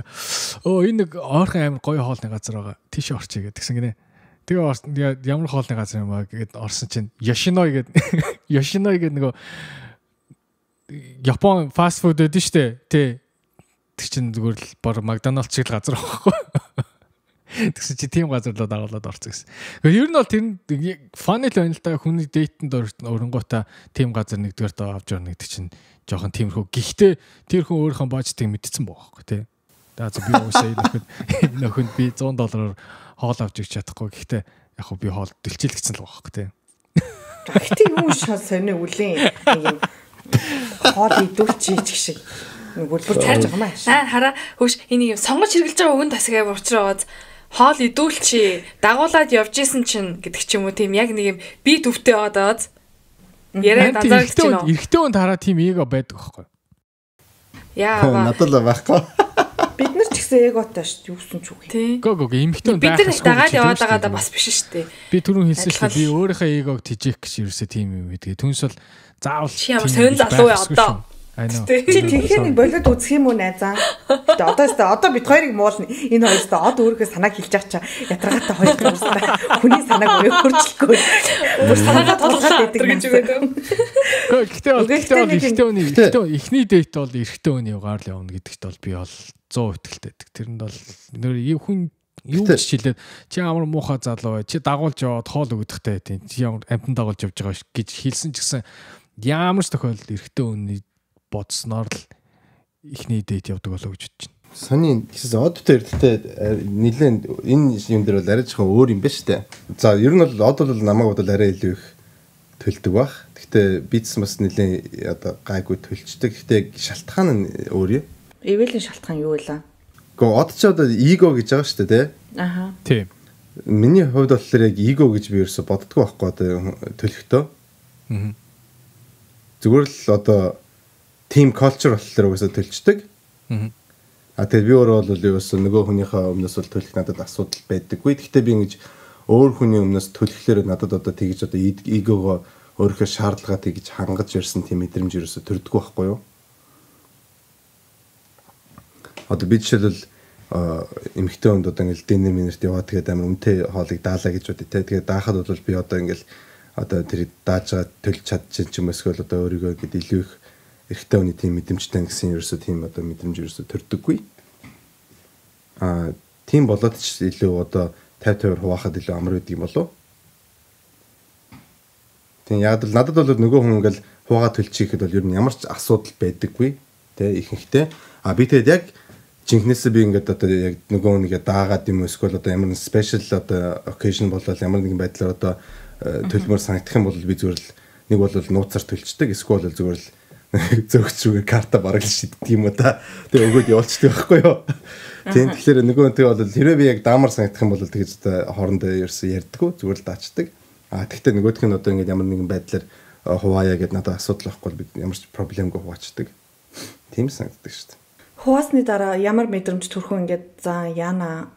өө энэ нэг ойрхон амар гоё хоолны газар байгаа. Тийш орчих гэдэг тэгсэн гинэ. Тэгээ ямар хоолны газар юм аа гэд орсон чинь Yoshinoya гэд Yoshinoya гэд нөгөө Япон фаст фуд байдаг шүү дээ. Тэ. Тэр чинь зүгээр л бар McDonald's шиг л газар байхгүй. Тэгсэн чи тийм газар руу дагуулад орсон гэсэн. Гэхдээ ер нь бол тэр funny л байна л да. Хүний date-нд оронгуудаа тийм газар нэгдүгээр доо авч орно гэдэг чинь жоохон тиймэрхүү. Гэхдээ тэр хүн өөрийнхөө budget-ыг мэдсэн байгаа байхгүй тий. За би уусаа энэ нөхөнд би $100 хоол авч ирч чадахгүй. Гэхдээ яг хөө би хоол дэлчил гэсэн л байгаа байхгүй тий. Гэхдээ юу шал сони үлийн нэг юм хоол идүүлчихье гэх шиг нэг үлбэр царж байгаа юм аа. Аа хараа хөөш энийг юм сонгож хэрглэж байгаа үгэн тасгаа уучраа хоол идүүлчихье дагуулад явж исэн чинь гэдэг ч юм уу тийм яг нэг юм би төвтэй байгаад байгааз яриа данзаарч байна. Эрэгтэй хүн хараа тийм эго байдаг байхгүй. Яа надад л байхгүй. Бид нар ч гэсэн эготой шүү дээ. Юусэн ч үгүй. Гөө эмэгтэй хүн байх. Бид нар дагаад яваад байгаа да бас биш шүү дээ. Би түрүүн хэлсэн шүү дээ. Би өөрийнхөө эгог тижээх гэж ерөөсөө тийм юм гэдэг. Түнс бол заавал чи ямар сонин залуу яа одоо. Чи тэгэхээр нэг болоод үзэх юм уу найзаа? Гэтэ одоо өстө одоо бид хоёрыг муулна. Энэ хоёр өстө од өөрийнхөө санааг хэлж байгаа чаа. Ятаргаатай хоёр өстө хүний санааг өөрөө хөрчлөхгүй. Бүр санаагаа тулгаад байдаг гэж үгээд. Гэхдээ бол эрэгтэй хүний эхний дейт бол эрэгтэй хүний югаар л явна гэдэгт бол би бол 100% итгэлтэй байдаг. Тэрэнд бол нэр хүн юу ч хэлээд чи ямар муухай залуу бай. Чи дагуулж яваад хоол өгдөхтэй тийм. Чи ямар амтан дагуулж явж байгаа гэж хэлсэн ч гэсэн ямар ч тохиолдолд эрэгтэй хүний бодсноор л эхний дейт явдаг болоо гэж бодож байна. Сони гэсэн одтой эрдэлтэй нэлээд энэ юм дээр бол арай жоохон өөр юм байна шүү дээ. За ер нь бол од бол намайг бол арай илүү их төлдөг бах. Гэхдээ би ч бас нэлээд одоо гайгүй төлчдөг. Гэхдээ шалтгаан нь өөр юм. Эвэлийн шалтгаан юу вэ? Гэхдээ од ч одоо эго гэж байгаа шүү дээ, тэ? Аха. Тийм. Миний хувьд болохоор яг эго гэж би ерөөсө боддгоо байхгүй одоо төлөхдөө. Аа. Зүгээр л одоо team culture болохоор угаасаа төлчдөг. Аа тэгээд би өөрөө бол ерөөсөө нөгөө хүнийхээ өмнөөс бол төлөх надад асуудал байдаггүй. Гэхдээ би ингэж өөр хүний өмнөөс төлөхлөөр надад одоо тэгж одоо эгогоо өөрийнхөө шаардлагаа тэгж хангаж ирсэн тийм мэдрэмж ерөөсөө төрдөггүй байхгүй юу? Одоо би жишээлбэл эмэгтэй хүнд одоо ингээл динер минерт яваад тэгээд амар үнэтэй хоолыг даалаа гэж бодъё те. Тэгээд даахад бол би одоо ингээл одоо тэр дааж байгаа төлж чадчих юм эсвэл одоо өөрийгөө ингээд илүү их эрэгтэй хүний тийм мэдрэмжтэй гэсэн ерөөсөө тийм одоо мэдрэмж ерөөсөө төрдөггүй. Аа тийм болоод ч илүү одоо 50-50-аар хуваахад илүү амар байдаг юм болов. Тийм яг л надад бол нөгөө хүн ингээл хуваагаа төлчих гэхэд бол ер нь ямар ч асуудал байдаггүй тэ ихэнхдээ. А би тэгээд яг жинхнээсээ би ингээд одоо яг нөгөө хүнийгээ даагаад юм эсвэл одоо ямар нэг special одоо occasion болол ямар нэгэн байдлаар одоо төлмөр санагдах юм бол би зүгээр л нэг бол нууцаар төлчдөг эсвэл зүгээр л зөөгч рүүгээ карта бараг л шиддэг юм уу та. Тэгээ өгөөд явуулчихдаг байхгүй юу? Тийм тэгэхээр нөгөө үнтэй бол хэрвээ би яг даамар санагдах юм бол тэгж одоо хоорондоо ерөөсөө ярьдаггүй зүгээр л даачдаг. А тэгтээ нөгөөх нь одоо ингээд ямар нэгэн байдлаар хуваая гэдээ надад асуудал байхгүй би ямар ч проблемгүй хуваачдаг. Тийм санагддаг шүү дээ. Хуваасны дараа ямар мэдрэмж төрхөн ингээд за яана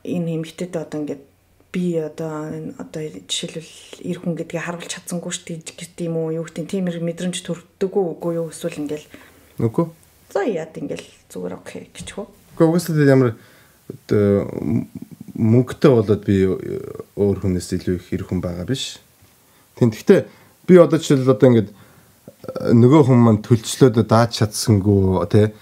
энэ эмэгтэйд одоо ингээд би одоо энэ одоо жишээлбэл эр хүн гэдгийг харуулж чадсангүй шүү дээ гэдэг юм уу юу гэдэг тийм мэдрэмж төрдөг үү үгүй юу эсвэл ингээл үгүй за яад ингээл зүгээр окей гэж хөө. Үгүй угаасаа ямар мөнгөтэй болоод би өөр хүнээс илүү их эр хүн байгаа биш. Тийм гэхдээ би одоо жишээлбэл одоо ингээд нөгөө хүн маань төлчлөөд дааж чадсангүй тий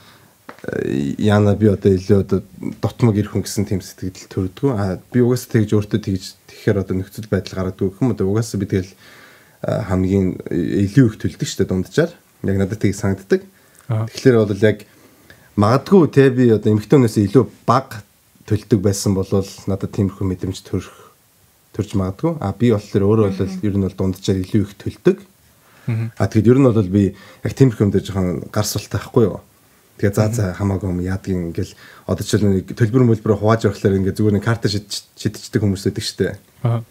яна би одоо илүү одоо дотмог эр хүн гэсэн тийм сэтгэл төрдгөө. А би угаасаа тэгж өөртөө тэгж тэгэхээр одоо нөхцөл байдал гаргадгүй гэх юм уу. Угаасаа би тэгэл хамгийн илүү их төлдөг шүү дээ дунджаар. Яг надад тийг санагддаг. Тэгэхээр бол яг магадгүй те би одоо эмэгтэй хүнээс илүү бага төлдөг байсан бол надад тиймэрхүү мэдрэмж төрж магадгүй. А би болохоор өөрөө бол ер нь бол дунджаар илүү их төлдөг. А тэгэд ер нь бол би яг тиймэрхүү юм дээр жоохон гар султай байхгүй юу? Тэгээ за хамаагүй юм яадгийн ингээл одоо ч нэг төлбөр мөлбөр хувааж явахлаар ингээ зүгээр нэг карта шидчихдэг хүмүүс байдаг шүү дээ. Аа.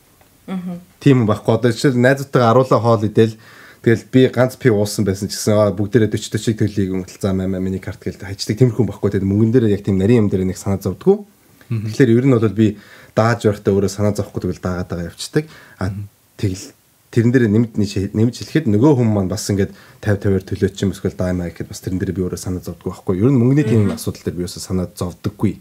Тийм юм байхгүй. Одоо жишээл найзуудтайгаа аруулаа хоол идэл тэгэл би ганц пи уусан байсан ч гэсэн бүгдээрээ 40 40-ыг төлийг өнгөлт за маа миний карт гээл хайчдаг тиймэрхүү юм байхгүй. Тэгээд мөнгөн дээрээ яг тийм нарийн юм дээр нэг санаа зовдгоо. Тэгэхээр ер нь бол би дааж байхдаа өөрөө санаа зовхгүй тэгвэл даагаад байгаа явцдаг. А тэгэл тэрэн дээр нэмж хэлэхэд нөгөө хүн маань бас ингээд 50 50-аар төлөөч юм эсвэл даамаа гэхэд бас тэрэн дээр би өөрөө санаа зовдгоо байхгүй. Ер нь мөнгөний тийм асуудал дээр би өсө санаа зовдоггүй.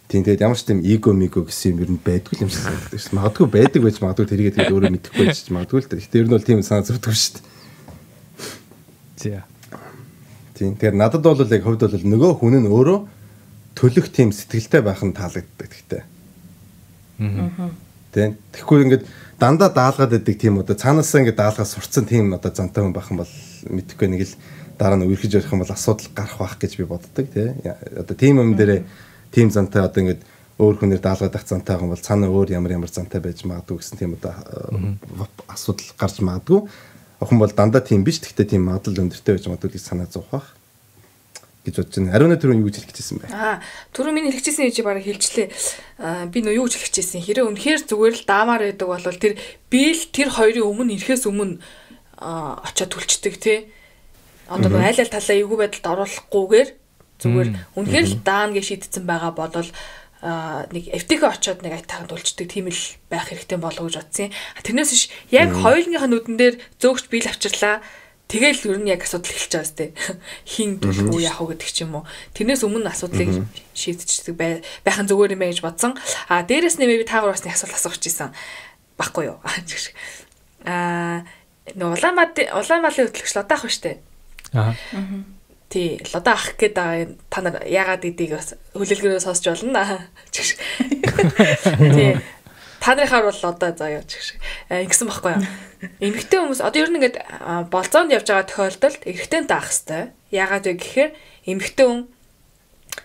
Тийм тэгээд ямар ч тийм эго миго гэсэн юм ер нь байдгүй юм шиг санагддаг шүү дээ. Магадгүй байдаг байж магадгүй тэрийгээ тэгээд өөрөө мэдэхгүй байж магадгүй л дээ. Гэхдээ ер нь бол тийм санаа зовдгоо шүү дээ. За. Тийм тэгэхээр надад бол яг хувьд бол нөгөө хүн нь өөрөө төлөх тийм сэтгэлтэй байх нь таалагддаг гэхдээ. Тийм. Тэгэхгүй ингээд дандаа даалгаад байдаг тийм одоо цаанаасаа ингээд даалгаа сурцсан тийм одоо зантай хүн байх юм бол мэдэхгүй нэг л Дараа нь үерхэж ярих юм бол асуудал гарах байх гэж би боддог тий. Одоо тийм юм дээрээ тийм зантай одоо ингээд өөр хүнээр даалгаад ах зантай байгаа юм бол цаана өөр ямар зантай байж магадгүй гэсэн тийм одоо асуудал гарч магадгүй. Охин бол дандаа тийм биш. Гэхдээ тийм магадлал өндөртэй байж магадгүй гэж санаа зовх байх гэж бодож байна. Ариуна түрүүн юу гэж хэлэх гэжсэн бэ? Түрүү миний хэлчихсэн юм чи бараг хэлчлээ. Би нөө юу гэж хэлчихсэн. Хэрэг үнэхээр зүгээр л даамаар байдаг бол тэр би л тэр хоёрын өмнө ирэхээс өмнө очиод түлчдэг тий. Одоо нөө айл аль талаа эвгүй байдалд оруулахгүйгээр зүгээр үнэхээр л даана гэж шийдсэн байгаа бодвол нэг эвтэйхээ очиод нэг айтайхан түлчдэг тийм л байх хэрэгтэй болов гэж бодсон. Тэрнээс биш яг хоёулынхаа нүдэн дээр зөөгч биел авчирлаа. Тэгэл ер нь яг асуудал эхэлж байгаа сте. Хин төлөх үү яах вэ гэдэг ч юм уу. Тэрнээс өмнө асуудлыг шийдчихдэг байх нь зүгээр юм байна гэж бодсон. А дээрэс нэмээ би таагаар бас нэг асуулт асуух гэсэн. Баггүй юу. Нөө Улаанбаалын хөтлөгч Лодаа ах штэ. Аа. Тий, Лодаа ах гэдэг байгаа та нар яагаад гэдгийг бас хүлээлгээрээ сонсч болно. Тий. Та нарынхаар бол одоо заа яа ч ингэсэн байхгүй юу. Эмэгтэй хүмүүс одоо ер нь ингээд болзоонд явж байгаа тохиолдолд эрэгтэй даах хэвээр. Яагаад вэ гэхээр эмэгтэй хүн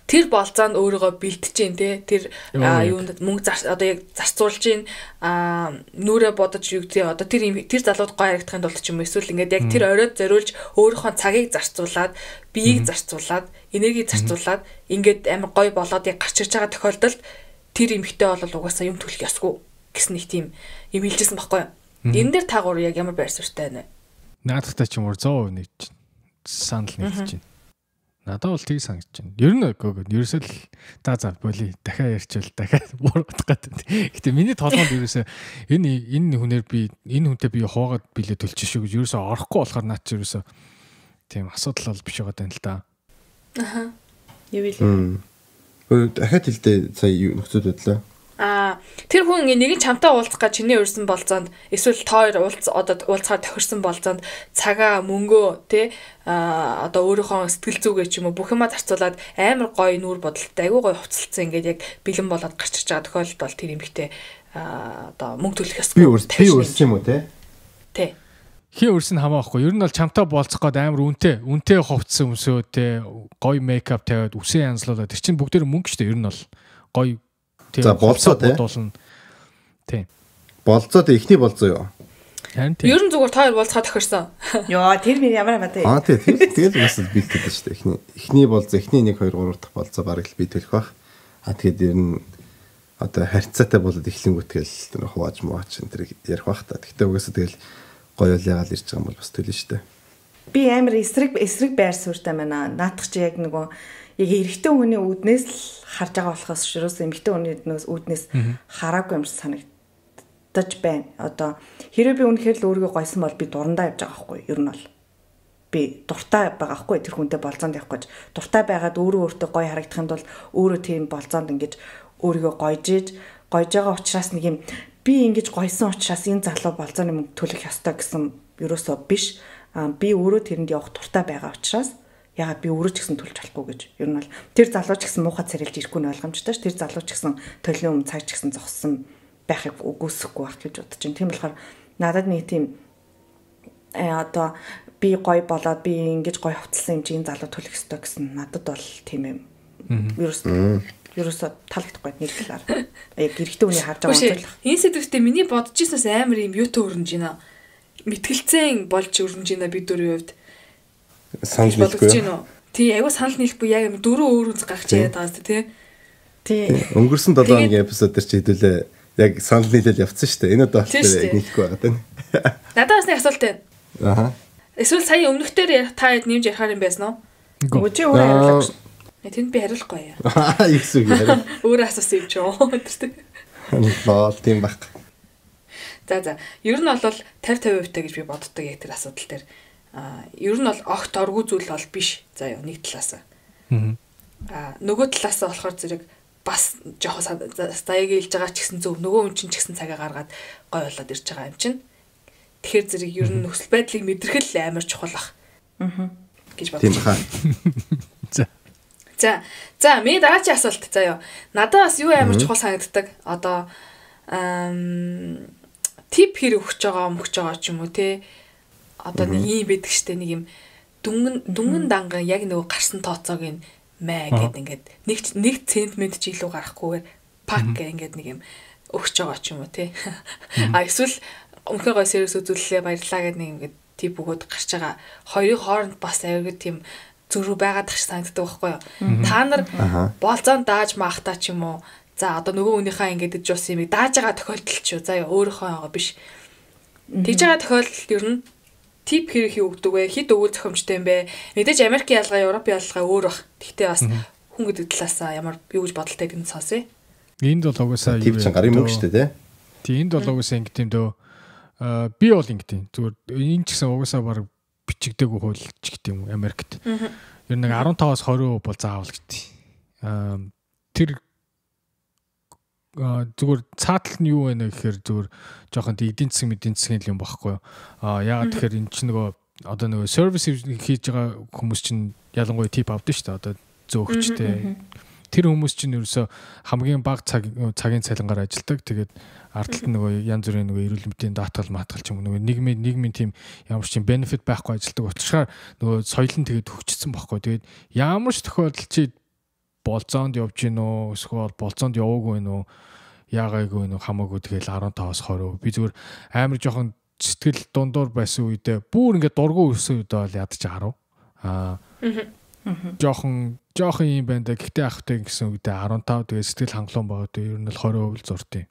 тэр болзоонд өөрийгөө бэлтэж гин те тэр юунд мөнгө одоо яг зарцуулж гин нүрээ бодож юу гэдэг одоо тэр залууд гой харагдахын тулд ч юм уу эсвэл ингээд яг тэр оройд зориулж өөрийнхөө цагийг зарцуулаад биеийг зарцуулаад энергийг зарцуулаад ингээд амар гой болоод яг гарч ирж байгаа тохиолдолд тэр эмэгтэй бол угаасаа юм төлөх ёсгүй гэсэн нэг тийм юм хэлжсэн байхгүй юу. Энэ дээр та гур яг ямар байр суурьтай байна вэ? Наадахтай ч юм уу 100% нэг чинь санал нэгдэж байна. Надад бол тийг санагдаж байна. Ер нь ерөөсөө л за боли дахиад ярьчвал дахиад буурах гэдэг. Гэтэ миний толгойд ерөөсөө энэ хүнээр би энэ хүнтэй би хуугаад билээ төлчих шүү гэж ерөөсөө орохгүй болохоор наад чи ерөөсөө тийм асуудал бол биш байгаа даа л да. Аха. Юу вэ? Дахиад хэлдэ сая нөхцөл байдлаа. Тэр хүн нэг нь чамтай уулзах гэж чиний урьсан болзоонд эсвэл та хоёр уулзахаар тохирсон болзоонд цагаа мөнгөө тэ одоо өөрийнхөө сэтгэл зүгээ ч юм уу бүх юмаа зарцуулаад амар гоё нүүр бодолтой айгүй гоё хувцалцсан ингээд яг бэлэн болоод гарч ирж байгаа тохиолдолд бол тэр эмэгтэй одоо мөнгө төлөх ёсгүй. Би урьсан юм уу те? Тэ. Хин өрсөн хамаа байхгүй. Ер нь бол чамтай болцох гээд амар үнэтэй хувцас өмсөө те гоё мейкап тавиад үсээ янзлуулаад тэр чинь бүгдээр мөнгө шүү дээ. Ер нь бол гоё тийм болцоо те. Тийм. Болцоо те эхний болцоо юу? Харин тийм. Ер нь зүгээр та хоёр болцоход тохирсон. Йоо тэр минь ямар хамаатай. Аа тий тэгэл бас бэлтгэдэг шүү дээ. Эхний болцоо эхний 1 2 3 дахь болцоо бараг л би төлөх бах. Аа тэгээд ер нь одоо харьцаатай болоод эхлэнгүүт тэгэл тэр хувааж мууч энэ тэр ярих бах та. Гэхдээ угаасаа тэгэл гоё л ягаал ирж байгаа юм бол бас төлнө шүү дээ. Би амар эсрэг байр суурьтай байна. Наадах чи яг нөгөө яг эрэгтэй хүний үүднээс л харж байгаа болохоос ерөөсөө эмэгтэй хүний үүднээс хараагүй юм шиг санагдаж байна. Одоо хэрвээ би үнэхээр л өөрийгөө гойсон бол би дурандаа явж байгаа байхгүй юу? Ер нь бол би дуртай байгаа байхгүй тэр хүнтэй болзоонд явах гэж. Дуртай байгаад өөрөө өөртөө гоё харагдахын тулд өөрөө тийм болзоонд ингэж өөрийгөө гойж байгаа учраас нэг юм би ингэж гойсон учраас энэ залуу болзооны мөнгө төлөх ёстой гэсэн ерөөсөө биш. Би өөрөө тэрэнд явах дуртай байгаа учраас яагаад би өөрөө ч гэсэн төлж болохгүй гэж. Ер нь бол тэр залуу ч гэсэн муухай царилж ирэхгүй нь ойлгомжтой ш. Тэр залуу ч гэсэн төлний өмнө цаг ч гэсэн зогссон байхыг үгүйсэхгүй байх гэж бодож байна. Тийм болохоор надад нэг тийм одоо би гоё болоод би ингэж гоё хувцалсан юм чи энэ залуу төлөх ёстой гэсэн надад бол тийм юм. Ерөөсөө таалагдахгүй нэг талаар. Яг эрэгтэй хүний харж байгаа онцлог. Энэ сэдвүүтэй миний бодож ирснээс амар юм юутай өрнөж байна. Мэтгэлцэн болж өрнөж байна бид дөрвийн хувьд. Санал нийлэхгүй. Тий, айгуу санал нийлэхгүй яг юм дөрөв өөр үнц гарч яриад байгаа зү тий. Тий. Өнгөрсөн 7 хоногийн эпизод дээр чи хэдүүлээ яг санал нийлэл явцсан шүү дээ. Энэ удаа болохоор яг нийлэхгүй байгаа тань. Надад бас нэг асуулт байна. Аха. Эсвэл сая өмнөх дээр та хэд нэмж ярихаар юм байсан уу? Үгүй чи өөрөө хариулаач. Тэнд би хариулахгүй яа. Их зүг яриа. Өөрөө асуусан юм чи юу? Лол тийм баг. За. Ер нь бол 50-50% гэж би боддог яг тэр асуудал дээр. Ер нь бол огт оргүй зүйл бол биш. За юу нэг талаас. Аа нөгөө талаас болохоор зэрэг бас жоохон заяаг илж байгаа ч гэсэн зөв нөгөө хүн чинь ч гэсэн цагаа гаргаад гой болоод ирж байгаа юм чинь. Тэгэхээр зэрэг ер нь нөхцөл байдлыг мэдрэх л амар чухал ах. Гэж бодож байна. За. За, миний дараагийн асуулт заяа. Надад бас юу амар чухал санагддаг. Одоо тип хэр өгч байгаа, мөгч байгаа ч юм уу те. Одоо нэг юм байдаг штэ нэг юм Дүнгэн данган яг нөгөө гарсан тооцоог нь мэ гэд ингээд нэг центмент ч илүү гарахгүйгээр пак гэх ингээд нэг юм өгч байгаа ч юм уу тий. А эсвэл үнэхээр гоё сервис үзүүллээ баярлаа гэд нэг ингээд тип өгөөд гарч байгаа. Хоёрын хооронд бас аюулгүй тийм зөрүү байгаад тах санагддаг байхгүй юу? Та нар болзоон дааж маахтаа ч юм уу. За одоо нөгөө хүнийхээ ингээд иж ус юм дааж байгаа тохиолдол ч юу. За яа өөрийнхөө байгаа биш. Тэгж байгаа тохиолдолд ер нь тип хэрэг юу өгдөг вэ? Хэд өгөөл зохимжтой юм бэ? Мэдээж Америкийн ялгаа, Европын ялгаа өөр бах. Тэгтээ бас хүн гэдэг талаас ямар юу гэж бодолтой гэдэг нь сонсъё. Энд бол угаасаа юу чинь гарын мөнгө шүү дээ, тий. Тий, энд бол угаасаа ингэ тийм дөө. Би бол ингэ тийм. Зүгээр энэ ч гэсэн угаасаа баг бичигдээгүй хууль ч гэдэг юм Америкт. Ер нь нэг 15-аас 20% бол заавал гэдэг. Тэр зүгээр цаатал нь юу вэ гэхээр зүгээр жоохон эдийн засгийн юм багхгүй юу. Яагаад тэгэхээр эн чинь нөгөө одоо нөгөө сервис хийж байгаа хүмүүс чинь ялангуяа тип авдаг шүү дээ. Одоо зөөгчтэй. Тэр хүмүүс чинь ерөөсөө хамгийн бага цагийн цалингаар ажилладаг. Тэгээд ард талд нөгөө янз бүрийн нөгөө эрүүл мэндийн даатгал маатгал ч юм уу нөгөө нийгмийн тийм ямар ч тийм бенефит байхгүй ажилладаг учраас нөгөө соёл нь тэгээд хөгжсөн байхгүй. Тэгээд ямар ч тохиолдолд чи болзоонд явж гин үү эсвэл болзоонд яваагүй гин үү яагаагүй гин үү хамаагүй тэгэл 15-аас 20%. Би зүгээр амар жоохон сэтгэл дундуур байсан үедээ бүр ингээд дургу өрсөн үедээ бол ядаж 10. Жоохон юм байна да. Гэхдээ ахтай гэсэн үедээ 15 тэгээ сэтгэл хангалуун байгаа үедээ ер нь л 20% л зурдیں۔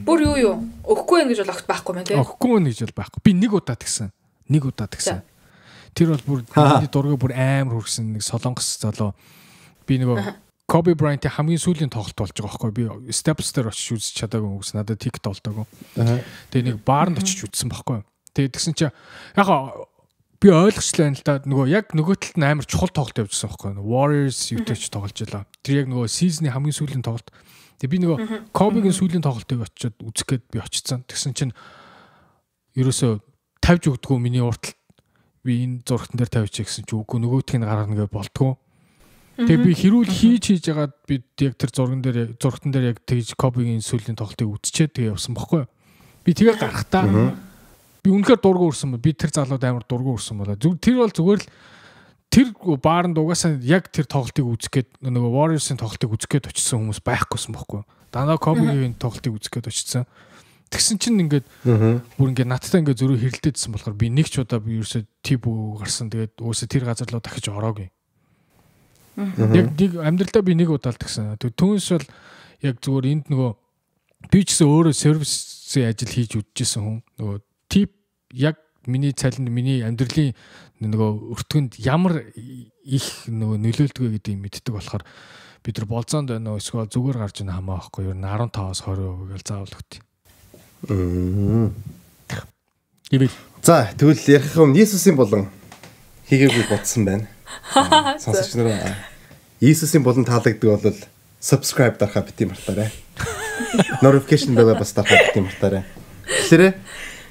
Бүр юу юу? Өгөхгүй юм гэж бол огт байхгүй мэн тий. Өгөхгүй юм гэж бол байхгүй. Би нэг удаа тэгсэн. Тэр бол бүр миний дургыг бүр амар хүрсэн нэг солонгос залуу. Би нөгөө Kobe Bryant-ийн хамгийн сүүлийн тоглолт болж байгаа байхгүй. Би Staples дээр очиж үзэж чадаагүй юм гэсэн. Надад ticket олдоогүй. Тэгээ нэг баарнд очиж үзсэн байхгүй. Тэгээ тэгсэн чинь яг би ойлгочлаа юм л да. Нөгөө яг нөгөө талд нь амар чухал тоглолт явжсэн байхгүй. Warriors юутай ч тоглож байлаа. Тэр яг нөгөө season-ы хамгийн сүүлийн тоглолт. Тэгээ би нөгөө Kobe-гийн сүүлийн тоглолтыг очиод үзэх гээд би очсон. Тэгсэн чинь ерөөсөө тавьж өгдөггүй миний урталт. Би энэ зургатан дээр тавьчих гэсэн чи үгүй нөгөөх нь гаргана гэж болтгоо. Тэгээ би хэрүүл хийж жагаад би яг тэр зурган дээр зургатан дээр яг тэгж Kobe-гийн сүүлийн тоглолтыг үзчихэд тэгээ явсан бохгүй. Би тэгээ гарахтаа би үнэхээр дургу өрсөн. Би тэр залууд амар дургу өрсөн болоо. Тэр бол зүгээр л тэр бааранд угаасаа яг тэр тоглолтыг үзэх гээд нөгөө Warriors-ын тоглолтыг үзэх гээд очсон хүмүүс байхгүйсэн бохгүй. Дандаа Kobe-гийн тоглолтыг үзэх гээд очсон. Тэгсэн чинь ингээд бүр ингээд надтай ингээд зөрүү хэрэлдээдсэн болохоор би нэг ч удаа би ерөөсөө тип гарсан. Тэгээд угаасаа тэр газар руу дахиж ороогүй. Яг нэг амьдралдаа би нэг удаа л тэгсэн. Тэгээд түүнээс бол яг зүгээр энд нөгөө би ч гэсэн өөрөө сервисийн ажил хийж үдчихсэн хүн. Нөгөө тип яг миний цалинд миний амьдралын нөгөө өртгөнд ямар их нөгөө нөлөөлдөг вэ гэдгийг мэддэг болохоор бид нар болзоонд байна уу эсвэл зүгээр гарч ийн хамаа байхгүй юу 15-аас 20% гэж заавал өгдөг. Ивэл. За тэгвэл ярих юм Иесусийн болон хийгээгүй бодсон байна. Сонсогч нараа Иесусийн болон таалагддаг бол subscribe дарахаа бити мартаарай. Notification bell бас дарахаа бити мартаарай. Тэгэхээр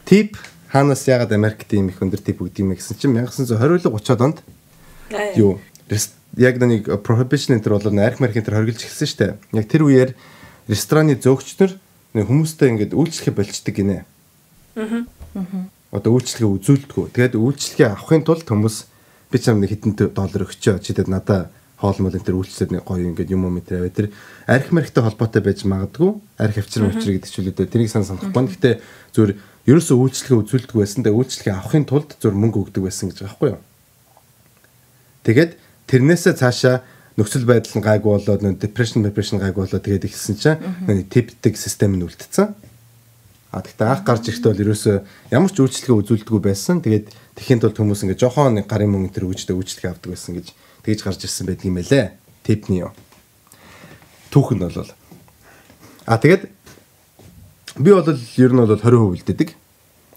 tip хаанаас яагаад Америкт ийм их өндөр tip өгдөг юм бэ гэсэн чинь 1920-л 30-аад онд юу яг нэг prohibition энэ төр бол арх марх энэ төр хоригдж эхэлсэн шүү дээ. Яг тэр үеэр рестораны зөөгч нар хүмүүстэй ингээд үйлчлэгээ болчдөг гинэ. Одоо үйлчлэгээ үзүүлдэггүй. Тэгээд үйлчлэгээ авахын тулд хүмүүс би чам нэг хэдэн доллар өгчөө. Чи тэгэд надаа хоол мол энэ төр үйлчлээд нэг гоё ингээд юм уу мэтрээ. Тэр арх мархтай холбоотой байж магадгүй. Арх авчир мавчир гэдэг ч үлээ. Тэрийг сан санахгүй байна. Гэхдээ зүгээр ерөөсөө үйлчлэгээ үзүүлдэггүй байсан. Тэгээд үйлчлэгээ авахын тулд зүгээр мөнгө өгдөг байсан гэж байгаа байхгүй юу? Тэгээд тэрнээсээ цаашаа нөхцөл байдал нь гайгүй болоод нөө depression гайгүй болоод тэгээд ихсэн чинь нэг типдэг систем нь үлдсэн. А тэгтээ анх гарч ирэхдээ бол ерөөсөө ямар ч үйлчлэгээ үзүүлдэггүй байсан. Тэгээд тэхийн тулд хүмүүс ингээ жохон нэг гарын мөнгө төр өгчтэй үйлчлэгээ авдаг байсан гэж тэгж гарч ирсэн байдаг юм байлээ. Типний юу. Түүхэн бол. А тэгээд би бол ер нь бол 20% үлдээдэг.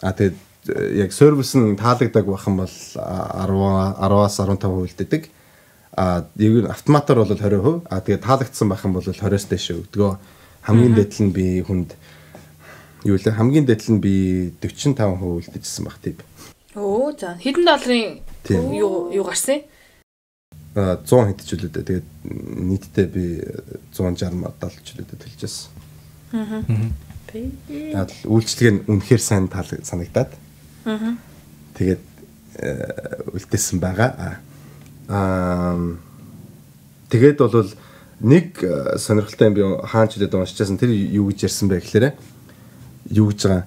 А тэгээд яг сервис нь таалагдаагүй байх юм бол 10-аас 15% үлдээдэг. А яг нь автоматар бол 20%. А тэгээд таалагдсан байх юм бол 20-оос дээш өгдөгөө. Хамгийн дээд нь би хүнд юу лээ? Хамгийн дээд нь би 45% үлдээжсэн баг тийм. Өө за хэдэн долларын юу гарсан? 100 хэдч үлээ дээ. Тэгээд нийтдээ би 160 70 ч үлээ төлж байсан. Аа. Тэгээд үйлчлэг нь үнэхээр сайн санагдаад. Аа. Тэгээд үлдээсэн байгаа. Тэгээд бол нэг сонирхолтой юм би хаан ч үлээд уншижсэн. Тэр юу гэж ярьсан бэ гэхээр юу гэж байгаа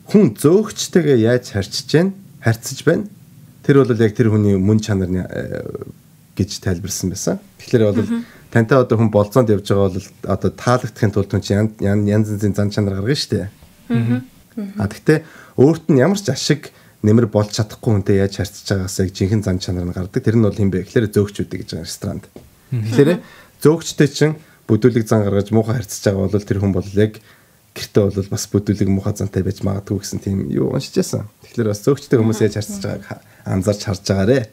хүн зөөгчтэйгээ яаж харьцаж байна. Тэр бол яг тэр хүний мөн чанар гэж тайлбарсан байсан. Тэгэхээр бол тантай одоо хүн болзоонд явж байгаа бол одоо таалагдахын тулд хүн чинь янз янзын зан чанар гаргана шүү дээ. А тэгтээ өөрт нь ямар ч ашиг нэмэр болж чадахгүй хүнтэй яаж харьцаж байгаагаас яг жинхэнэ зан чанар нь гардаг. Тэр нь бол хэн бэ гэхээр зөөгчүүд гэж байгаа ресторанд. Тэгэхээр зөөгчтэй чинь бүдүүлэг зан гаргаж муухай харьцаж байгаа бол тэр хүн бол яг гэртээ бол бас бүдүүлэг муухай зантай байж магадгүй гэсэн тийм юу уншиж байсан. Тэгэхээр бас зөөгчтэй хүмүүс яаж харьцаж байгааг анзаарч харж байгаарэ.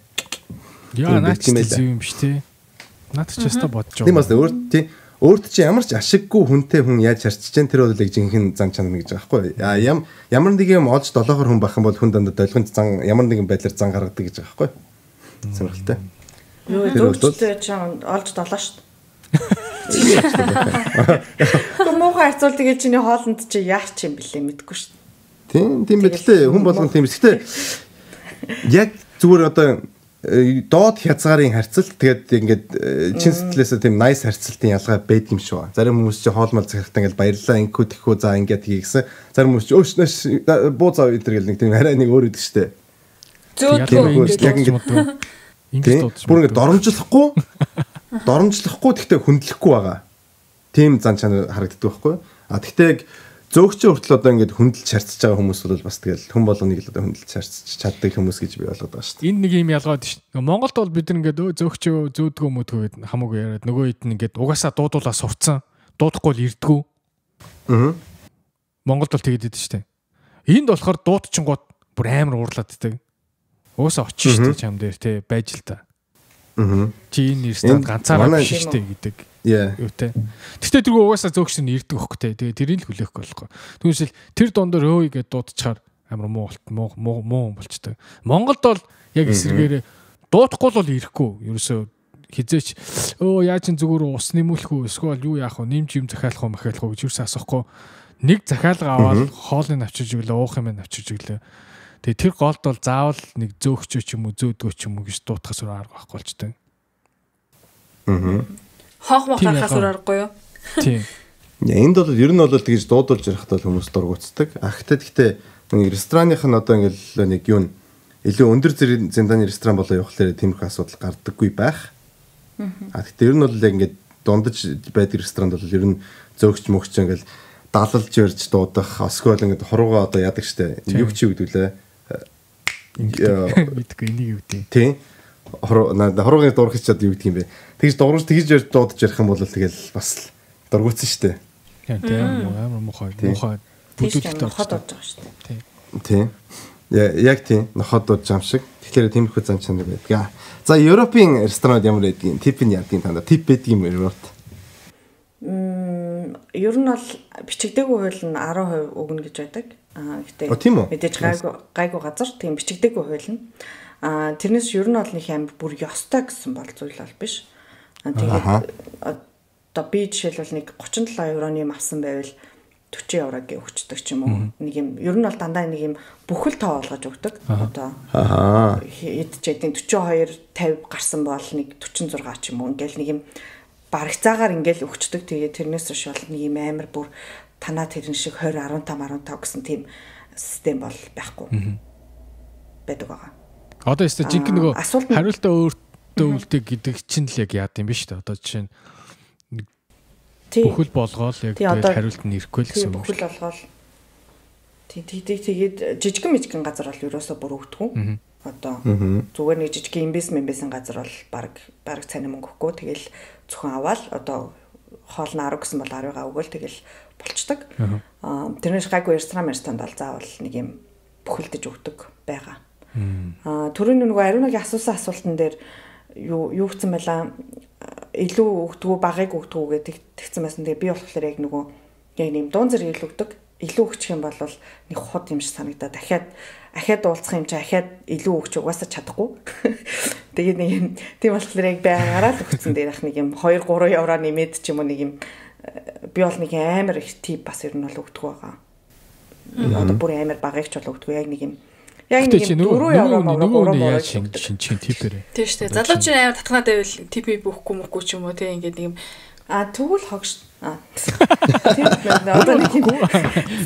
Яа наач тийм юм биш тий. Наад ч өстө бодож байгаа. Тийм бас өөрт чи ямар ч ашиггүй хүнтэй хүн яаж харьцаж чинь тэр бол яг жинхэнэ зан чанар гэж байгаа байхгүй. Ямар нэг юм олж долоохор хүн байх юм бол хүн дандаа долгионд зан ямар нэгэн байдлаар зан гаргадаг гэж байгаа байхгүй. Сонирхолтой. Юу зөөгчтэй чи олж долоо шүү. Муухай харьцуул тэгээ чиний хоолнд чи яах ч юм бэлээ мэдгүй шүү. Тийм мэдлээ хүн болгон тийм. Гэхдээ яг зүгээр одоо доод хязгаарын харьцалт тэгээд ингээд чин сэтгэлээсээ тийм nice харьцалтын ялгаа байдаг юм шиг байна. Зарим хүмүүс чи хоол мал захирахтаа ингээд баярлалаа инкүү тэхүү за ингээд тгий гэсэн. Зарим хүмүүс чи өөш буу зав өдр гэл нэг тийм арай нэг өөр идэг штэ. Зөөдгөө яг ингээд бүр ингээд доромжлохгүй тэгтээ хүндлэхгүй байгаа. Тийм зан чанар харагддаг байхгүй. А тэгтээ яг зөөгчөө хүртэл одоо ингээд хүндэлж харьцаж байгаа хүмүүс бол бас тэгэл хүн болгоныг л одоо хүндэлж харьцаж чаддаг хүмүүс гэж би ойлгоод байгаа шүү дээ. Энэ нэг юм ялгаад шүү дээ. Монголд бол бид ингээд зөөгчөө зөөдгөө мөдгөө гэд хамаагүй яриад нөгөө хэд нь ингээд угаасаа дуудуулаа сурцсан. Дуудахгүй л ирдгүү. Аа. Монголд бол тэгэд идэв шүү дээ. Энд болохоор дуудчингууд бүр амар уурлаад идэг. Угаасаа очиж шүү дээ чам дээр те байж л та. Аа. Чи энэ ресторан ганцаараа биш шүү дээ гэдэг. Юутай. Тэгтээ тэргүй угаасаа зөөгч нь ирдэг хөөх те. Тэгээ тэрийг л хүлээхгүй болохгүй. Түүнээс тэр дундор өөй гэдээ дуудчихаар амар муу болт муу муу болчтой. Монголд бол яг эсрэгээрээ дуудахгүй бол ирэхгүй. Ерөөсөө хизээч өө яа чин зүгээр ус нэмүүлэх үү эсвэл юу яах вэ? Нэмж юм захиалах уу махиалах уу гэж юусэн асуухгүй. Нэг захиалга аваад хоолыг авчирж өглөө, уух юм авчирж өглөө. Тэгээ тэр голд бол заавал нэг зөөгчөө ч юм уу зөөдгөө ч юм уу гэж дуутахаас өөр арга байхгүй болчтой. Аа. Хоох мох гарахаас өөр аргагүй юу? Тийм. Энд бол ер нь бол тэгж дуудулж ярихад бол хүмүүс дургуутдаг. А гэхдээ нэг рестораных нь одоо ингээл нэг юу н илүү өндөр зэндааны ресторан болоо явахлаар тиймэрхүү асуудал гардаггүй байх. А гэхдээ ер нь бол яг ингээд дундаж байдаг ресторанд бол ер нь зөөгч мөгч ингээл далалж ярьж дуудах, эсвэл ингээд хуруугаа одоо яадаг штэ. Юу ч юу гэдэг лээ. Мэдгүй энийг юу гэдэг. Тийм. Хуруугийн дуурах ч одоо юу гэдэг юм бэ? Тэгж дуурж тэгж ярьж дуудаж ярих юм бол тэгэл бас дургуутсан штэ. Тийм амар муухай муухай бүдүүлэлт ноход дуудаж байгаа штэ. Тийм. Яг тийм ноход дуудаж юм шиг. Тэгэхээр тиймэрхүү зан чанар байдаг. За Европын ресторанууд ямар байдгийг, тип нь яадаг юм танд? Тип байдаг юм Европт? Ер нь бол бичигдээгүй хууль нь 10% өгнө гэж байдаг. Аа гэтээ мэдээж гайгүй газар тийм бичигдээгүй хууль нь. Аа тэрнээс ер нь бол нэг амар бүр ёстой гэсэн бол зүйл бол биш. Тэгээд одоо би жишээлбэл нэг 37 евроны юм авсан байвал 40 евро гэ өгчдөг ч юм уу. Нэг юм ер нь бол дандаа нэг юм бүхэл тоо олгож өгдөг. Одоо хэд ч хэдийн 42 50 гарсан бол нэг 46 ч юм уу. Ингээл нэг юм барагцаагаар ингээл өгчдөг. Тэгээд тэрнээс хойш бол нэг юм амар бүр танаа тэрэн шиг 20 15 15 гэсэн тийм систем бол байхгүй байдаг байгаа. Одоо өстө жинхэнэ нөгөө хариултаа өөртөө үлдээ гэдэг чинь л яг яад юм биш үү? Одоо жишээ нь бүхэл болгоол яг тэгээд хариулт нь ирэхгүй л гэсэн үг. Бүхэл болгоол. Тэгээд жижигэн мижигэн газар бол ерөөсөө бүр өгдөггүй. Одоо зүгээр нэг жижиг инвестмент байсан газар бол баг цаана мөнгө өгөхгүй. Тэгэл зөвхөн аваал одоо хоол нь 10 гэсэн бол 10-ыг өгөөл тэгэл болчдөг. Тэрнээс гайгүй ресторан бол заавал нэг юм бүхэлдэж өгдөг байгаа. Түрүүний нөгөө Ариунагийн асуусан асуултан дээр юу гэсэн байлаа илүү өгдгүү багыг өгдгүү гэдэг тэгсэн байсан. Тэгээ би болохоор яг нөгөө яг нэг дуун зэрэг илүү өгдөг. Илүү өгчих юм бол нэг худ юм шиг санагдаа. Дахиад уулзах юм чи дахиад илүү өгч угаасаа чадахгүй. Тэгээд нэг юм тийм болохоор яг байгаараа л өгсөн дээр ах нэг юм 2 3 евро нэмээд ч юм уу нэг юм би бол нэг амар их тип бас ер нь бол өгдөг байгаа. Одоо бүр амар багыг ч бол өгдөг. Яг нэг юм Яг нэг юм 4 евро мөрөө 3 мөрөө шинжин типэрээ. Тийм шүү дээ. Залуу чинь амар татгнаад байвал тип өгөхгүй мөхгүй ч юм уу те ингээд нэг юм тэгвэл хогш. Тийм одоо нэг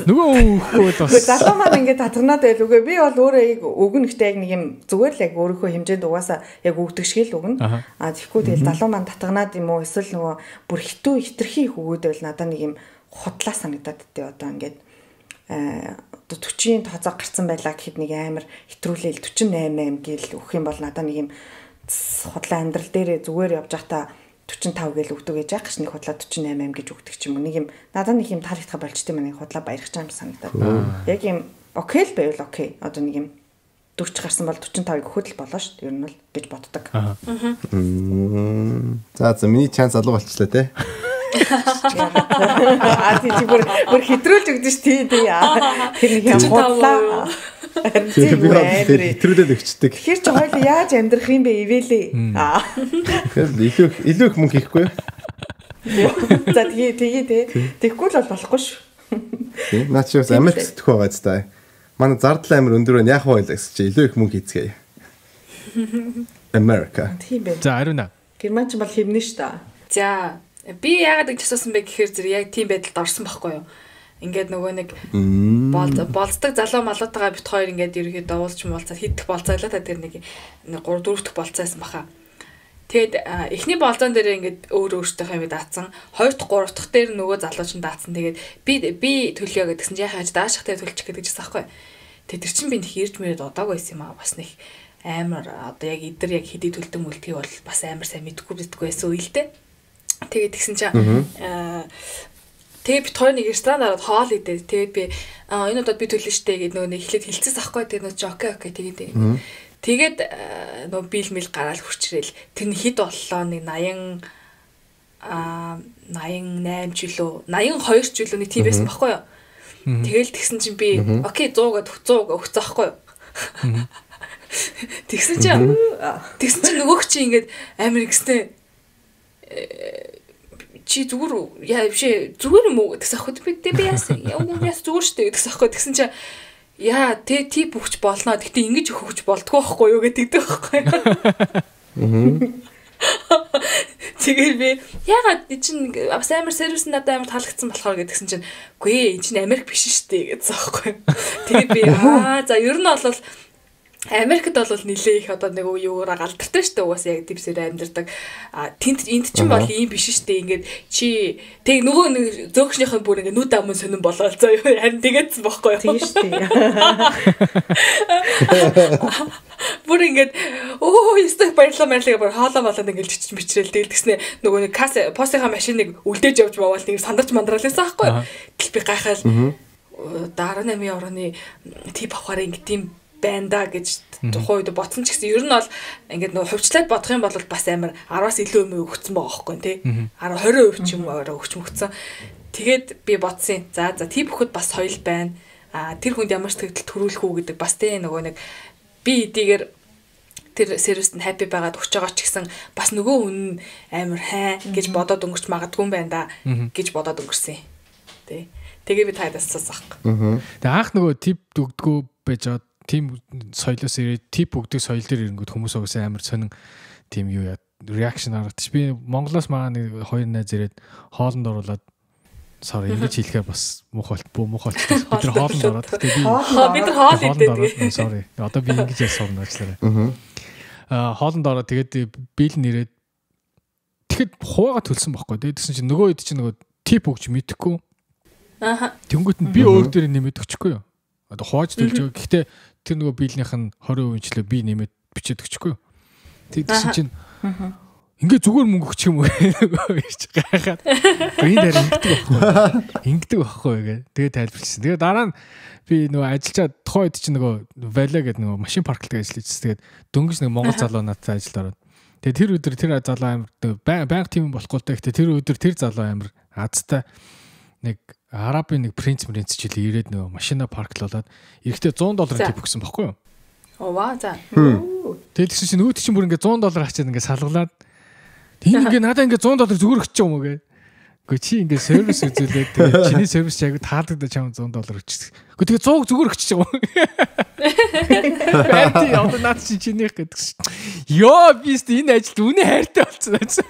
нөгөө өгөхгүй бол бас. Залуу маань ингээд татгнаад байл үгүй би бол өөрөө яг өгнө гэхдээ яг нэг юм зүгээр л яг өөрийнхөө хэмжээнд угаасаа яг өгдөг шиг л өгнө. Тэгэхгүй тэгэл залуу маань татгнаад юм уу эсвэл нөгөө бүр хитүү хитрхи их өгөөд байл надаа нэг юм худлаа санагдаад тээ одоо ингээд 40-ийн тооцоо гарцсан байлаа гэхэд нэг амар хэтрүүлээл 48 гэл өгөх юм бол надаа нэг юм худлаа амьдрал дээрээ зүгээр явж байхдаа 45 гэл өгдөг гэж яах гэж нэг худлаа 48 гэж өгдөг ч юм уу нэг юм надаа нэг юм таалагдах болчтой юм нэг худлаа баярах юм санагдаад. Яг юм окей л байвал окей. Одоо нэг юм 40 гарсан бол 45-ыг өгөхөд л болоо шүү дээ. Ер нь л гэж боддог. За за миний чанс алга болчлаа те. Тий бүр хэтрүүлж өгдөн ш тий тий. Тэр нэг юм худлаа. Тэр хэтрүүлээд өгчдөг. Тэгэхээр чи хоёул яаж амьдрах юм бэ ивэлээ. Тэгэхээр илүү их мөнгө хийхгүй. За тэгээ тэгээ тий. Тэгэхгүй л бол болохгүй шүү. Тий. Наа чи бас Америк сэтгэх байгаа ч та. Манай зардал амар өндөр байна. Яах вэ гэсэн чи илүү их мөнгө хийцгээе. Америка. Тийм бэ. За ариуна. Герман ч бол хэмнэ ш та. За би яагаад ингэж асуусан бэ гэхээр зэрэг яг тийм байдалд орсон байхгүй юу? Ингээд нөгөө нэг болцдог залуу малуутайгаа бит хоёр ингээд ерөөхдөө уулзч муулцаад хэд дэх болцоолаа та тэр нэг 3 4 дэх болцоос баха. Тэгэд эхний болцоон дээр ингээд өөр өөртөөхөө юм даацсан. 2 дахь 3 дахь дээр нөгөө залуу чинь даацсан. Тэгээд би төлөё гэдгсэн чинь яхаа дааших дээр төлчих гэдэг чийсэн аахгүй. Тэгээд тэр чинь би нэг ирж мөрөд удаагүй байсан юм аа. Бас нэг амар одоо яг идэр яг хэдий төлдөг мүлдгийг бол бас амар сайн мэдэхгүй байсан үе л дээ. Тэгээд тэгсэн чинь тэгээ бит хоёр нэг ресторанд ороод хоол идээд тэгээд би энэ удаад би төлнө штэ гэд нөгөө нэг эхлээд хэлцээс ахгүй тэгээд нөгөө чи окей окей тэгээд тэгээд нөгөө бил мэл гараал хурчрээл тэр нь хэд боллоо нэг 80 88 ч үлээ 82 ч үлээ нэг тийм байсан байхгүй юу. Тэгэл тэгсэн чинь би окей 100 гэд 100 өгцөө ахгүй юу. Тэгсэн чинь нөгөөх чи ингээд амар ихстэй чи зүгээр яа биш зүгээр юм уу гэсэн аахгүй би яасан яас зүгээр штэ гэсэн аахгүй тэгсэн чи яа тэ тип өгч болно гэхдээ ингэж өгч болдгоо байхгүй юу гэдэг байхгүй. Тэгээд би яагаад чинь бас амар сервис надад амар таалагдсан болохоор гэдгсэн чинь үгүй ээ чинь Америк биш штэ гэсэн аахгүй. Тэгээд би аа за ер нь бол Америкт бол нилээ их одоо нэг юугаар галдартай шүү дээ угаасаа яг дивсээр амьдардаг. А тент энд чинь бол ийм биш шүү дээ. Ингээд чи тэг нөгөө нэг зөөгчнийх нь бүр ингээд нүд амын сонин болоод заа юу харин тэгээдсэн бохгүй юу. Тийм шүү дээ. Бүр ингээд өө ёстой баярлалаа баярлалаа бүр хоолоо болоод ингээд чичиж мичрээл тэгэл тэгснэ нөгөө нэг касс постынхаа машиныг үлдээж явж бавал нэг сандарч мандраал байсан аахгүй. Тэгэл би гайхаал 18 евроны тип авахаар ингээд тийм байна да гэж тухайн үед бодсон ч гэсэн ер нь бол ингээд нөгөө хувьчлаад бодох юм бол бас амар 10-аас илүү юм өгцөн байгаа байхгүй тий 10 20% ч юм уу өгч мөгцөн. Тэгээд би бодсон. За за тип өгөхөд бас соёл байна. А тэр хүнд ямар ч тэгдэл төрүүлэх үү гэдэг бас тий нөгөө нэг би эдийгээр тэр сервист нь happy байгаад өгч байгаа ч гэсэн бас нөгөө хүн амар хай гэж бодоод өнгөрч магадгүй юм байна да гэж бодоод өнгөрсөн. Тий. Тэгээ би таад асуусан аахгүй. Тэгээ анх нөгөө тип өгдгөө байж байгаа тийм соёлоос ирээд тип өгдөг соёл дээр ирэнгүүт хүмүүс угсаа амар сонин тийм юу яа реакшн харагдчих. Би Монголоос маа нэг хоёр найз ирээд хоолнд оруулаад sorry ингэж хэлэхээр бас муухай болчихсон. Бид нар хоолнд ороод тэгээ би бид нар хоол идээд sorry. Одоо би ингэж ярьсан сурна уучлаарай. Аа хоолнд ороод тэгээд бийл нэрээд тэгэхэд хуваагаа төлсөн байхгүй. Тэгээд тэгсэн чинь нөгөө хэд чинь нөгөө тип өгч мэдэхгүй. Аа. Тэнгүүт нь би өөр дээр нэмээд өгчихгүй юу. Одоо хувааж төлж байгаа. Гэхдээ тэр нөгөө бийлнийх нь 20% члээ би нэмээд бичээд өгчихгүй юу. Тэгсэн чинь ингээ зүгээр мөнгө өгчих юм уу гэж гайхаад. Энэ дээр ингэдэг байхгүй. Ингэдэг байхгүй гэ. Тэгээ тайлбарласан. Тэгээ дараа нь би нөгөө ажиллачаад тухайн үед чинь нөгөө Вале гэдэг нөгөө машин парклдаг ажиллаж байсан. Тэгээд дөнгөж нэг Монгол залуу надтай ажилд ороод. Тэгээ тэр өдөр тэр залуу амар байнга тийм юм болохгүй л та. Гэхдээ тэр өдөр тэр залуу амар азтай нэг арабын нэг принц чил ирээд нөгөө машина парклуулад эрэхтэй $100 тип өгсөн байхгүй юу? Оваа за. Тэгээд тэгсэн чинь үүд чинь бүр ингээ $100 ачаад ингээ салгалаад энэ ингээ надаа ингээ $100 зүгээр өгч юм уу гэ. Гэхдээ чи ингээд сервис үзүүлээд тэгээд чиний сервис чи айгу таалагдаа чам $100 өгчихсэн. Гэхдээ тэгээд 100 зүгээр өгчих юм. Байти одоо наад чи чинийх гэдэг шин. Йоо би энэ ажилд үнэ хайртай болсон байсан.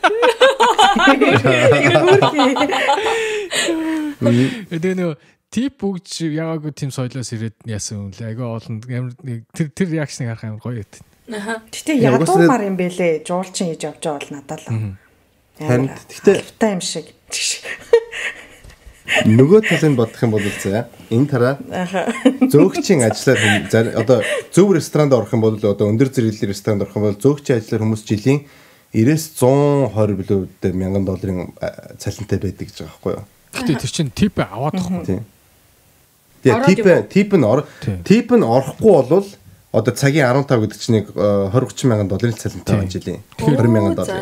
Тэгээ нөө тип өгч ягаагүй тийм соёлоос ирээд яасан юм лээ. Айгу олон амар тэр реакшныг харах амар гоё байт. Гэтэ ядуумар юм бэлээ. Жуулчин хийж явж байгаа бол надад л. Харин тэгтээ юм шиг. Нөгөө талыг бодох юм бол заа. Энэ тараа зөөгчийн ажиллаар одоо зөв ресторанд орох юм бол одоо өндөр зэрэглэлийн ресторанд орох юм бол зөөгчийн ажиллаар хүмүүс жилийн 90-120 билүү $1000 цалинтай байдаг гэж байгаа байхгүй юу? Гэтэ тэр чинь тип аваад тахгүй. Тэгээ тип нь орохгүй бол одоо цагийн 15 гэдэг чинь нэг 20-30 мянган долларын цалинтай байна жилийн. 20 мянган доллар.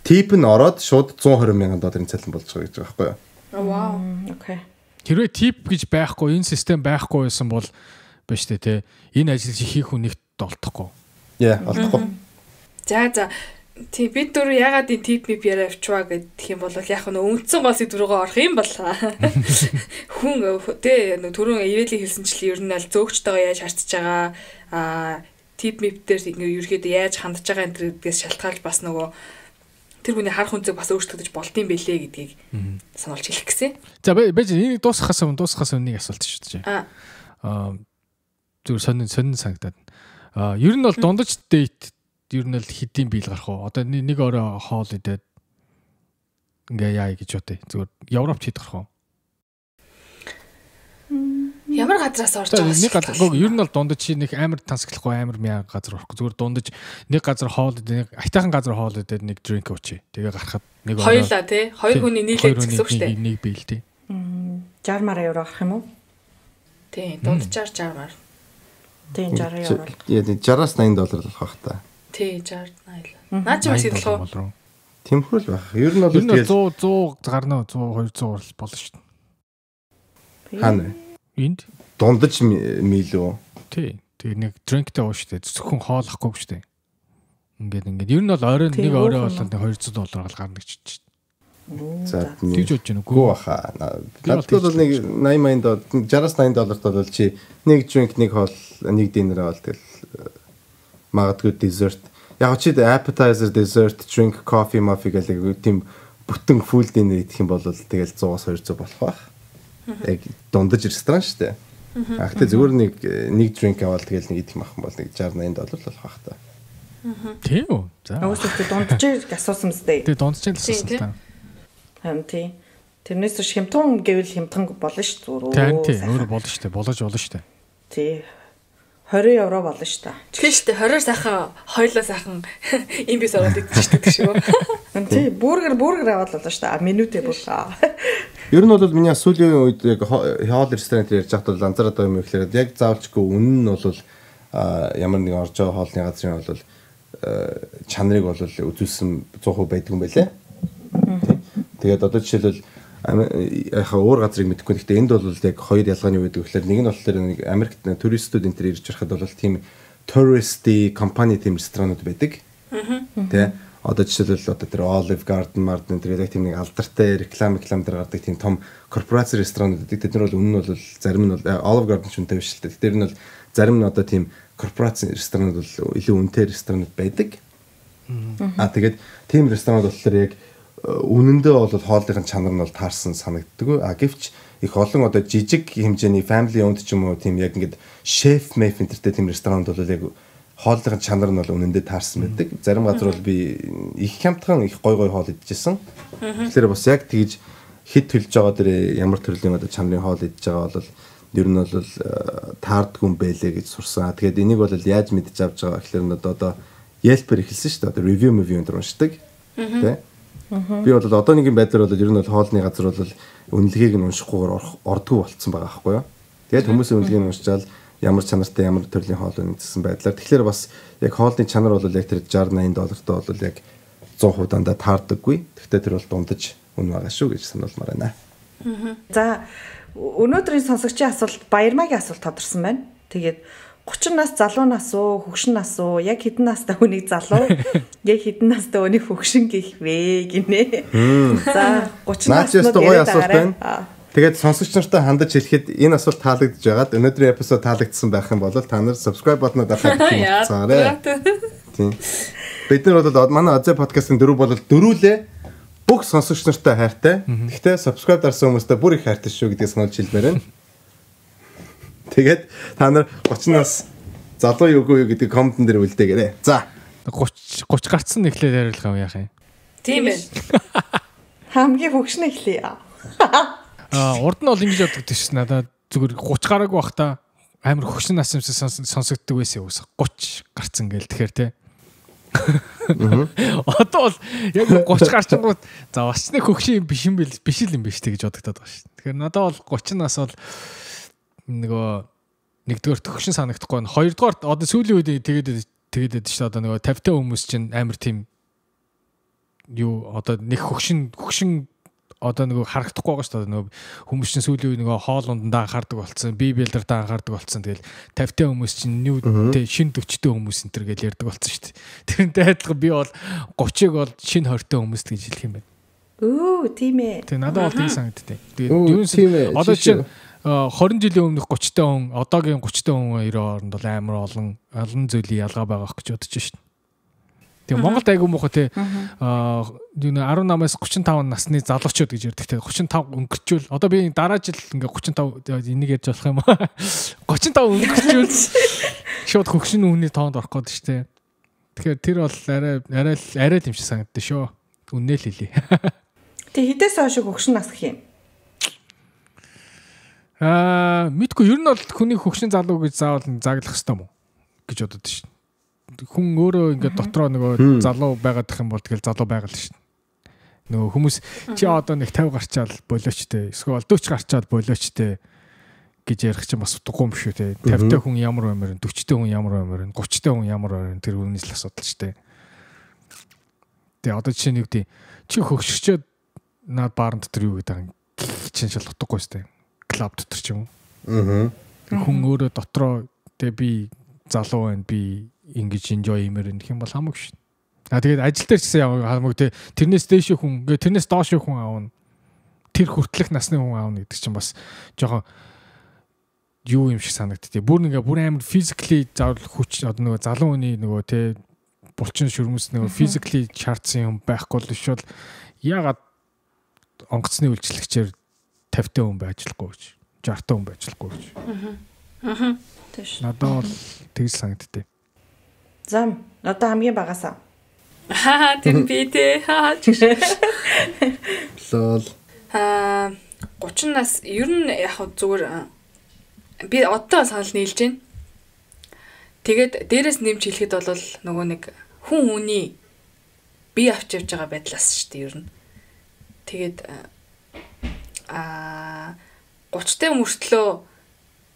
Тип нь ороод шууд 120 мянган долларын цалин болж байгаа гэж байгаа байхгүй юу? Вау. Окей. Хэрвээ тип гэж байхгүй, энэ систем байхгүй байсан бол ба штэ те. Энэ ажил хийх хүн нэгт олдохгүй. Яа, олдохгүй. За. Тий, бид дөрөв ягаад энэ тип мип яриа авчваа гэдэг юм бол яг нь үндсэн гол сэдв рүүгээ орох юм бол хүн тий түрүүн ивэлийн хэлсэнчлэн ер нь аль зөөгчтэйгээ яаж харьцаж байгаа аа тип мип дээр ингээ ерөөхдөө яаж хандж байгаа энэ гэдгээс шалтгаалж бас нөгөө тэр хүний харах үнцэг бас өөрчлөгдөж болдсон бэлээ гэдгийг сануулж хэлэх гэсэн. За байж энийг дуусгахаас өмнө нэг асуулт шүү дээ. Аа зүгээр сонин санагдаад. Аа ер нь бол дундаж дейт ер нь л хэдийн биел гарах уу? Одоо нэг орой хоол идээд ингээ яа гэж бодъё. Зүгээр Европт хэд гарах уу? Ямар газраас орж байгаа вэ? Нэг газар ер нь бол дундаж чи нэг амар тансаглахгүй амар мяа газар орохгүй. Зүгээр дундаж нэг газар хоол идээд нэг айтайхан газар хоол идээд нэг drink уучи. Тэгээ гарахад нэг орой. Хоёулаа тий. Хоёр хүний нийлээд гэсэн үг шүү дээ. Нэг биел тий. 60 мар евро гарах юм уу? Тий, дунджаар 60 мар. Тий, 60 евро. Яа, 60-аас 80 доллар болох бах та. Тий, 60 80. Наа чи бас идэх үү? Тэмхүүл байх. Ер нь бол тэгэл 100 100 гарна 100 200 болно шүү дээ. Хаана вэ? Энд дундаж мил үү? Тий. Тэгээ нэг drinkтэй уу шүү дээ. Зөвхөн хоол ахгүй шүү дээ. Ингээд ер нь бол орой нэг орой бол нэг 200 доллар гал гарна гэж бодчих. За тэгж бодож байна үгүй баха. Надад бол нэг 80 доллар 60-аас 80 долларт бол чи нэг drink нэг хоол нэг dinner авал тэгэл магадгүй dessert. Яг чи appetizer, dessert, drink, coffee, muffin гэх тийм бүтэн full dinner идэх юм бол тэгэл 100-аас 200 болох байх. Яг дундаж ресторан шүү дээ. А гэхдээ зүгээр нэг drink авал тэгэл нэг идэх мах юм бол нэг 60 80 доллар болох байх та. Тийм үү? За. Өөрөөсөө дунджийг асуусан мэт. Тий, дунджийг л асуусан та. Харин тий. Тэрнээс биш хямдхан гэвэл хямдхан болно шүү дээ. Тийм, өөрөө болно шүү дээ. Болгож болно шүү дээ. Тий. 20 евро болно шүү дээ. Тийм шүү дээ. 20-оор сайхан, хоёулаа сайхан им бис ороод идчих шүү дээ шүү. Тий, бургер аваад болно шүү дээ. Менютэй бүр. Ер нь бол миний сүүлийн үед яг хоол ресторан дээр ярьж байхад бол анзаараад байгаа юм гэхээр яг заавалчгүй үнэн нь бол ямар нэгэн орж байгаа хоолны газрын бол чанарыг бол үзүүлсэн 100% байдаг юм байлээ. Тэгээд одоо жишээлбэл яхаа өөр газрыг мэдэхгүй. Гэхдээ энд бол яг хоёр ялгааны юу гэдэг гэхээр нэг нь болохоор нэг Америкт туристүүд энэ төр ирж байхад бол тийм touristy компани тийм ресторанууд байдаг. Тэ одоо жишээлбэл одоо тэр Olive Garden, Martin тэр яг тийм нэг алдартай реклам дээр гардаг тийм том корпорац ресторанууд байдаг. Тэд нар бол үнэн нь бол зарим нь бол Olive Garden ч үнэтэй биш л дээ. Тэр нь бол зарим нь одоо тийм корпорац ресторанууд бол илүү үнэтэй ресторанууд байдаг. Аа тэгээд тийм ресторанууд болохоор яг үнэндээ бол хооллын чанар нь бол таарсан санагддаг. А гэвч их олон одоо жижиг хэмжээний family owned ч юм уу тийм яг ингээд шеф мэф энтертэй тийм ресторанд бол яг хооллын чанар нь бол үнэндээ таарсан байдаг. Зарим газар бол би их хямдхан их гой гой хоол идчихсэн. Тэгэхээр бас яг тэгж хэд төлж байгаа дээр ямар төрлийн одоо чанарын хоол идж байгаа бол ер нь бол таардгүй юм бэлээ гэж сурсан. Тэгээд энийг бол яаж мэдж авч байгаа гэхээр нь одоо Yelp-ээр эхэлсэн шүү дээ. Одоо review энэ төр уншдаг. Тэ? Би бол одоо нэгэн байдлаар бол ер нь бол хоолны газар бол үнэлгээг нь уншихгүйгээр ордгоо болцсон байгаа байхгүй юу. Тэгээд хүмүүсийн үнэлгээг нь уншчаал ямар чанартай ямар төрлийн хоол байна гэсэн байдлаар. Тэгэхээр бас яг хоолны чанар бол яг тэр 60 80 доллартай бол яг 100% дандаа таардаггүй. Гэхдээ тэр бол дундаж үн байгаа шүү гэж сануулмаар байна. За өнөөдрийн сонсогчийн асуулт Баярмагийн асуулт тодорсон байна. Тэгээд 30 нас залуу нас уу, хөгшин нас уу? Яг хэдэн настай хүнийг залуу, яг хэдэн настай хүнийг хөгшин гэх вэ гинэ. За 30 наснууд яриад байгаарай. Тэгээд сонсогч нартай хандаж хэлэхэд энэ асуулт таалагдж байгаад өнөөдрийн эпизод таалагдсан байх юм бол та нар subscribe button-а дарахад хэмжээцаарай. Тийм. Бид нар бол манай Азия подкастын дөрөв бол дөрүүлээ бүх сонсогч нартай хайртай. Гэхдээ subscribe дарсан хүмүүстээ бүр их хайртай шүү гэдгийг сануулж хэлмээр байна. Тэгээд та нар 30 нас залуу юугүй юу гэдэг комментэн дээр үлдээгээрэй. За 30 гарцсан нэхлээр яриулах юм яах юм? Тийм ээ. Хамгийн хөгшин эхлэе. Урд нь бол ингэж боддог шээ. Надад зүгээр 30 гараагүй байхдаа амар хөгшин нас юмсан сонсогддог байсан юм. 30 гарцсан гээл тэгэхээр те. Одоо бол яг 30 гарчингууд за бас нэг хөгшин юм биш юм биш л юм биш те гэж бодогдоод байгаа шээ. Тэгэхээр надад бол 30 нас бол нөгөө нэгдүгээр төгшин санагдахгүй байна. Хоёрдугаар одоо сүүлийн үед тэгээд тэгээд шүү дээ. Одоо нөгөө 50-тай хүмүүс чинь амар тийм юу одоо нэг хөгшин одоо нөгөө харагдахгүй байгаа шүү дээ. Нөгөө хүмүүс чинь сүүлийн үед нөгөө хоол ундандаа анхаардаг болсон, бие биелдэрдээ анхаардаг болсон. Тэгэл 50-тай хүмүүс чинь нүү тэ шин 40-тэй хүмүүс энэ төр гэж ярьдаг болсон шүү дээ. Тэрнтэй адилхан би бол 30-ыг бол шин 20-тай хүмүүс л гэж хэлэх юм байна. Өө тийм ээ. Тэг надад бол тийм санагдтыг. Тэгээд юу одоо чинь 20 жилийн өмнөх 30-тай хүн одоогийн 30-тай хүн хоёрын хооронд бол амар олон зүйлийн ялгаа байгаа гэж бодож шин. Тэгээ Монголд айгүй муухай те 18-аас 35 насны залуучууд гэж ярьдаг те 35 өнгөрчүүл одоо би дараа жил ингээ 35 энийг ярьж болох юм аа 35 өнгөрчүүл шууд хөгшин үний тоонд орох гээд шүү те. Тэгэхээр тэр бол арай л юм шиг санагддаг шүү. Үннээ л хэлье. Тэг хідээс хойш хөгшин нас гэх юм? Мэдгүй ер нь бол хүний хөгшин залуу гэж заавал зааглах хэрэгтэй юм уу гэж бодод шин. Хүн өөрөө ингээд дотроо нөгөө залуу байгаад их юм бол тэгэл залуу байгаа л шин. Нөгөө хүмүүс чи одоо нэг 50 гарчаал болооч те эсвэл 40 гарчаал болооч те гэж ярих чинь бас утгагүй юм шүү те. 50-тай хүн ямар баймаар, 40-тай хүн ямар баймаар, 30-тай хүн ямар баймаар тэр үнээс л асуудал ч те. Тэгээ одоо жишээ нь юу гэдэг чи хөгшөрчөөд наад баарн дотор юу гэдэг юм чинь шал утгагүй шүү те. Клуб дотор ч юм уу. Хүн өөрөө дотроо те би залуу байна би ингэж enjoy хиймээр гэх юм бол хамаагүй шин. А тэгээд ажил дээр ч гэсэн хамаагүй те тэрнээс дээш хүн ингээ тэрнээс доош хүн аавна. Тэр хүртэлх насны хүн аавна гэдэг чинь бас жоохон юу юм шиг санагдтыг. Бүр ингээ бүр амар physically заавал хүч одоо нөгөө залуу хүний нөгөө те булчин шүрмэс нөгөө physically шаардсан юм байхгүй л шууд яагаад онгоцны үйлчлэгчээр 50-тай хүн байж болохгүй гэж 60-тай хүн байж болохгүй гэж. Тийш. Надад бол тэгж санагдтыг. За одоо хамгийн багасаа. Хаа тэр би те. Хаа. Лол. 30 нас ер нь яг зүгээр би одоо санал нийлж байна. Тэгээд дээрэс нэмж хэлэхэд бол нөгөө нэг хүн хүний бие авч явж байгаа байдлаас шүү дээ ер нь. Тэгээд 30-тай мөртлөө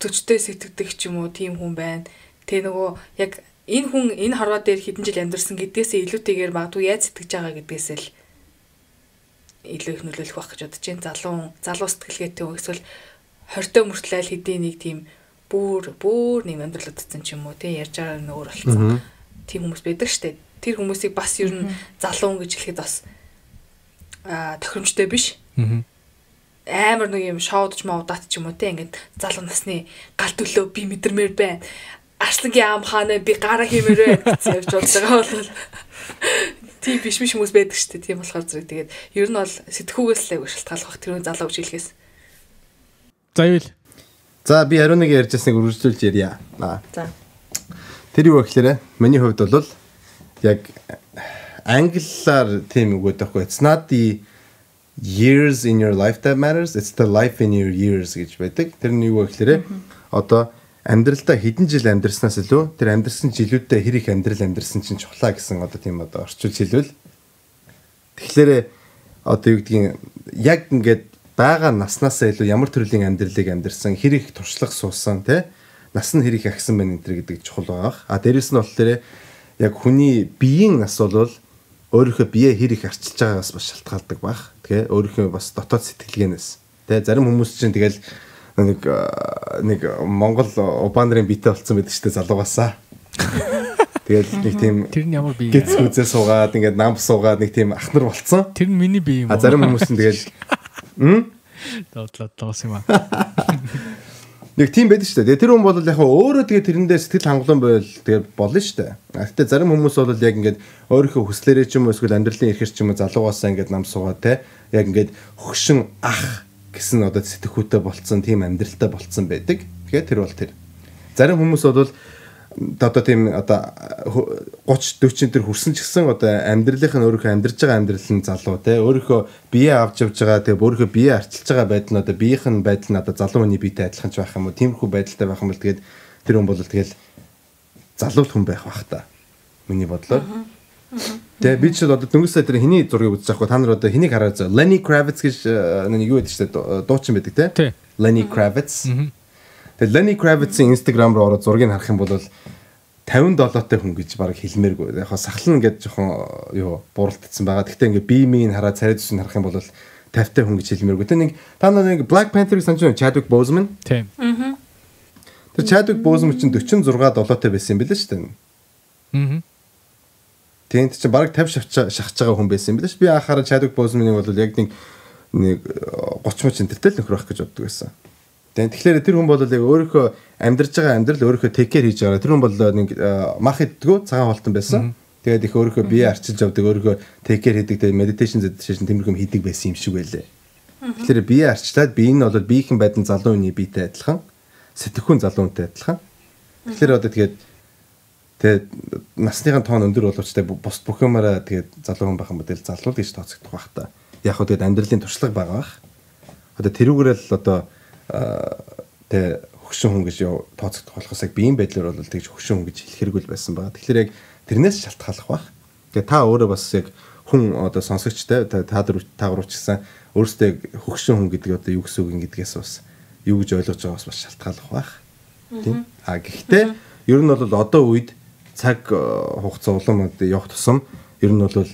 40-тэй сэтгэдэг ч юм уу тийм хүн байна. Тэгээ нөгөө яг энэ хүн энэ хорвоо дээр хэдэн жил амьдарсан гэдгээсээ илүүтэйгээр магадгүй яаж сэтгэж байгаа гэдгээсээ л илүү их нөлөөлөх байх гэж бодож байна. Залуу сэтгэлгээтэй эсвэл 20-тай мөртлөө аль хэдийн нэг тийм бүр нэг амьдрал үтцсэн ч юм уу тий ярьж байгаа нь өөр болсон. Тийм хүмүүс байдаг штэ. Тэр хүмүүсийг бас ер нь залуу гэж хэлэхэд бас тохиромжтой биш. Амар нэг юм шоудж мовдат ч юм уу тий ингээд залуу насны гал төлөө би мэдэрмээр байна. Арслангийн ам хаана би гараа хиймээр байна гэсэн явж болж байгаа бол тийм биш хүмүүс байдаг шүү дээ. Тийм болохоор зэрэг тэгээд ер нь бол сэтгхүүгээс л айгүй шалтгааллах бах тэр хүн залуу гэж хэлэхээс. За ивэл. За би 21 ярьжсаныг үргэлжлүүлж ярья. За. Тэр юу гэхээр миний хувьд бол яг англиар тийм үг өгдөг байхгүй. It's not the years in your life that matters, it's the life in your years гэж байдаг. Тэр нь юу гэхээр одоо амьдралдаа хэдэн жил амьдарснаас илүү тэр амьдарсан жилүүддээ хэр их амьдрал амьдарсан чинь чухлаа гэсэн одоо тийм одоо орчуулж хэлвэл тэгэхээр одоо юу гэдгийг яг ингээд байгаа наснаасаа илүү ямар төрлийн амьдралыг амьдарсан хэр их туршлага суусан те нас нь хэр их агсан байна энэ төр гэдэг чухал байгаа. А дээрэс нь болохоор яг хүний биеийн нас бол өөрийнхөө бие хэр их арчилж байгаагаас бас шалтгаалдаг байх. Тэгээ өөрийнхөө бас дотоод сэтгэлгээнээс те зарим хүмүүс чинь тэгэл нэг Монгол Убандрын биетэй болцсон байдаг шүү дээ залуугаасаа. Тэгэл нэг тийм тэр нь ямар бие гэц хүзээ суугаад ингээд нам суугаад нэг тийм ахнар болцсон. Тэр нь миний бие юм уу? А зарим хүмүүс нь тэгэл доотлоо дуус юм аа. Нэг тийм байдаг шүү дээ. Тэр хүн бол яг өөрөө тэгээ тэрэндээ сэтгэл хангалуун байвал тэгээ болно шүү дээ. Гэхдээ зарим хүмүүс бол яг ингээд өөрийнхөө хүслээрээ ч юм уу эсвэл амьдралын эрхэр ч юм уу залуугаасаа ингээд нам суугаад те яг ингээд хөгшин ах гэсэн одоо сэтгхүүтэй болцсон тийм амьдралтай болцсон байдаг. Тэгэхээр тэр бол тэр. Зарим хүмүүс бол одоо тийм одоо 30 40 төр хүрсэн ч гэсэн одоо амьдралынх нь өөрийнхөө амьдарч байгаа амьдрал нь залуу те өөрийнхөө бие авч явж байгаа тэгээ өөрийнхөө бие арчилж байгаа байдал нь одоо биеийнх нь байдал нь одоо залуу хүний биетэй адилхан ч байх юм уу тиймэрхүү байдалтай байх юм бол тэгээд тэр хүн бол тэгэл залуу хүн байх бах та миний бодлоор. Тэгээ би ч одоо дөнгөж сая тэр хэний зургийг үзэж байгаа хгүй та нар одоо хэнийг хараад заа Lenny Kravitz гэж нэг юу гэдэг чинь дуучин байдаг те Lenny Kravitz. Тэгээ Lenny Kravitz-ийн Instagram руу ороод зургийг харах юм бол 57-тай хүн гэж баг хэлмээргүй. Яг сахлан ингээд жоохон юу бууралтдсан байгаа. Гэхдээ ингээд бие мийг хараад царай зүсийг харах юм бол 50-тай хүн гэж хэлмээргүй. Тэ нэг та нар нэг Black Panther-ыг санаж байна Chadwick Boseman. Тийм. Тэр Chadwick Boseman чинь 46 7-тай байсан юм билээ шүү дээ. Аа. Тийм чинь баг 50 шахаж байгаа хүн байсан юм билээ шүү. Би анхаарал Chadwick Boseman-ыг бол яг нэг 30 мөч энтертэй л нөхөр байх гэж боддог байсан. Тэгэхээр тэр хүн бол яг өөрийнхөө амьдарч байгаа амьдрал өөрийнхөө take care хийж байгаа. Тэр хүн бол нэг мах иддгүү цагаан хоолтон байсан. Тэгээд их өөрийнхөө бие арчилж явдаг, өөрийнхөө take care хийдэг, тэгээд meditation meditation тиймэрхүү юм хийдэг байсан юм шиг байлээ. Тэгэхээр бие арчлаад бие нь бол биеийнхэн байдал нь залуу хүний биетэй адилхан, сэтгхүүн залуу хүнтэй адилхан. Тэгэхээр одоо тэгээд тэгээд насныхын тоон өндөр боловч тэгээд бус бүх юмараа тэгээд залуу хүн байх юм бол тэгэл залуу л гэж тооцогдох байх та. Яг хөө тэгээд амьдралын туршлага байгаа бах. Одоо тэрүүгээр л одоо тэ хөгшин хүн гэж тооцогдох болохоос яг биеийн байдлаар бол тэгж хөгшин хүн гэж хэлэхэргүй л байсан байгаа. Тэгэхээр яг тэрнээс шалтгааллах бах. Тэгээ та өөрөө бас яг хүн одоо сонсогчтой та гурав ч гэсэн өөрсдөө яг хөгшин хүн гэдэг одоо юу гэсэн үг юм гэдгээс бас юу гэж ойлгож байгаас бас шалтгааллах бах. Тийм. А гэхдээ ер нь бол одоо үед цаг хугацаа улам явах тусам ер нь бол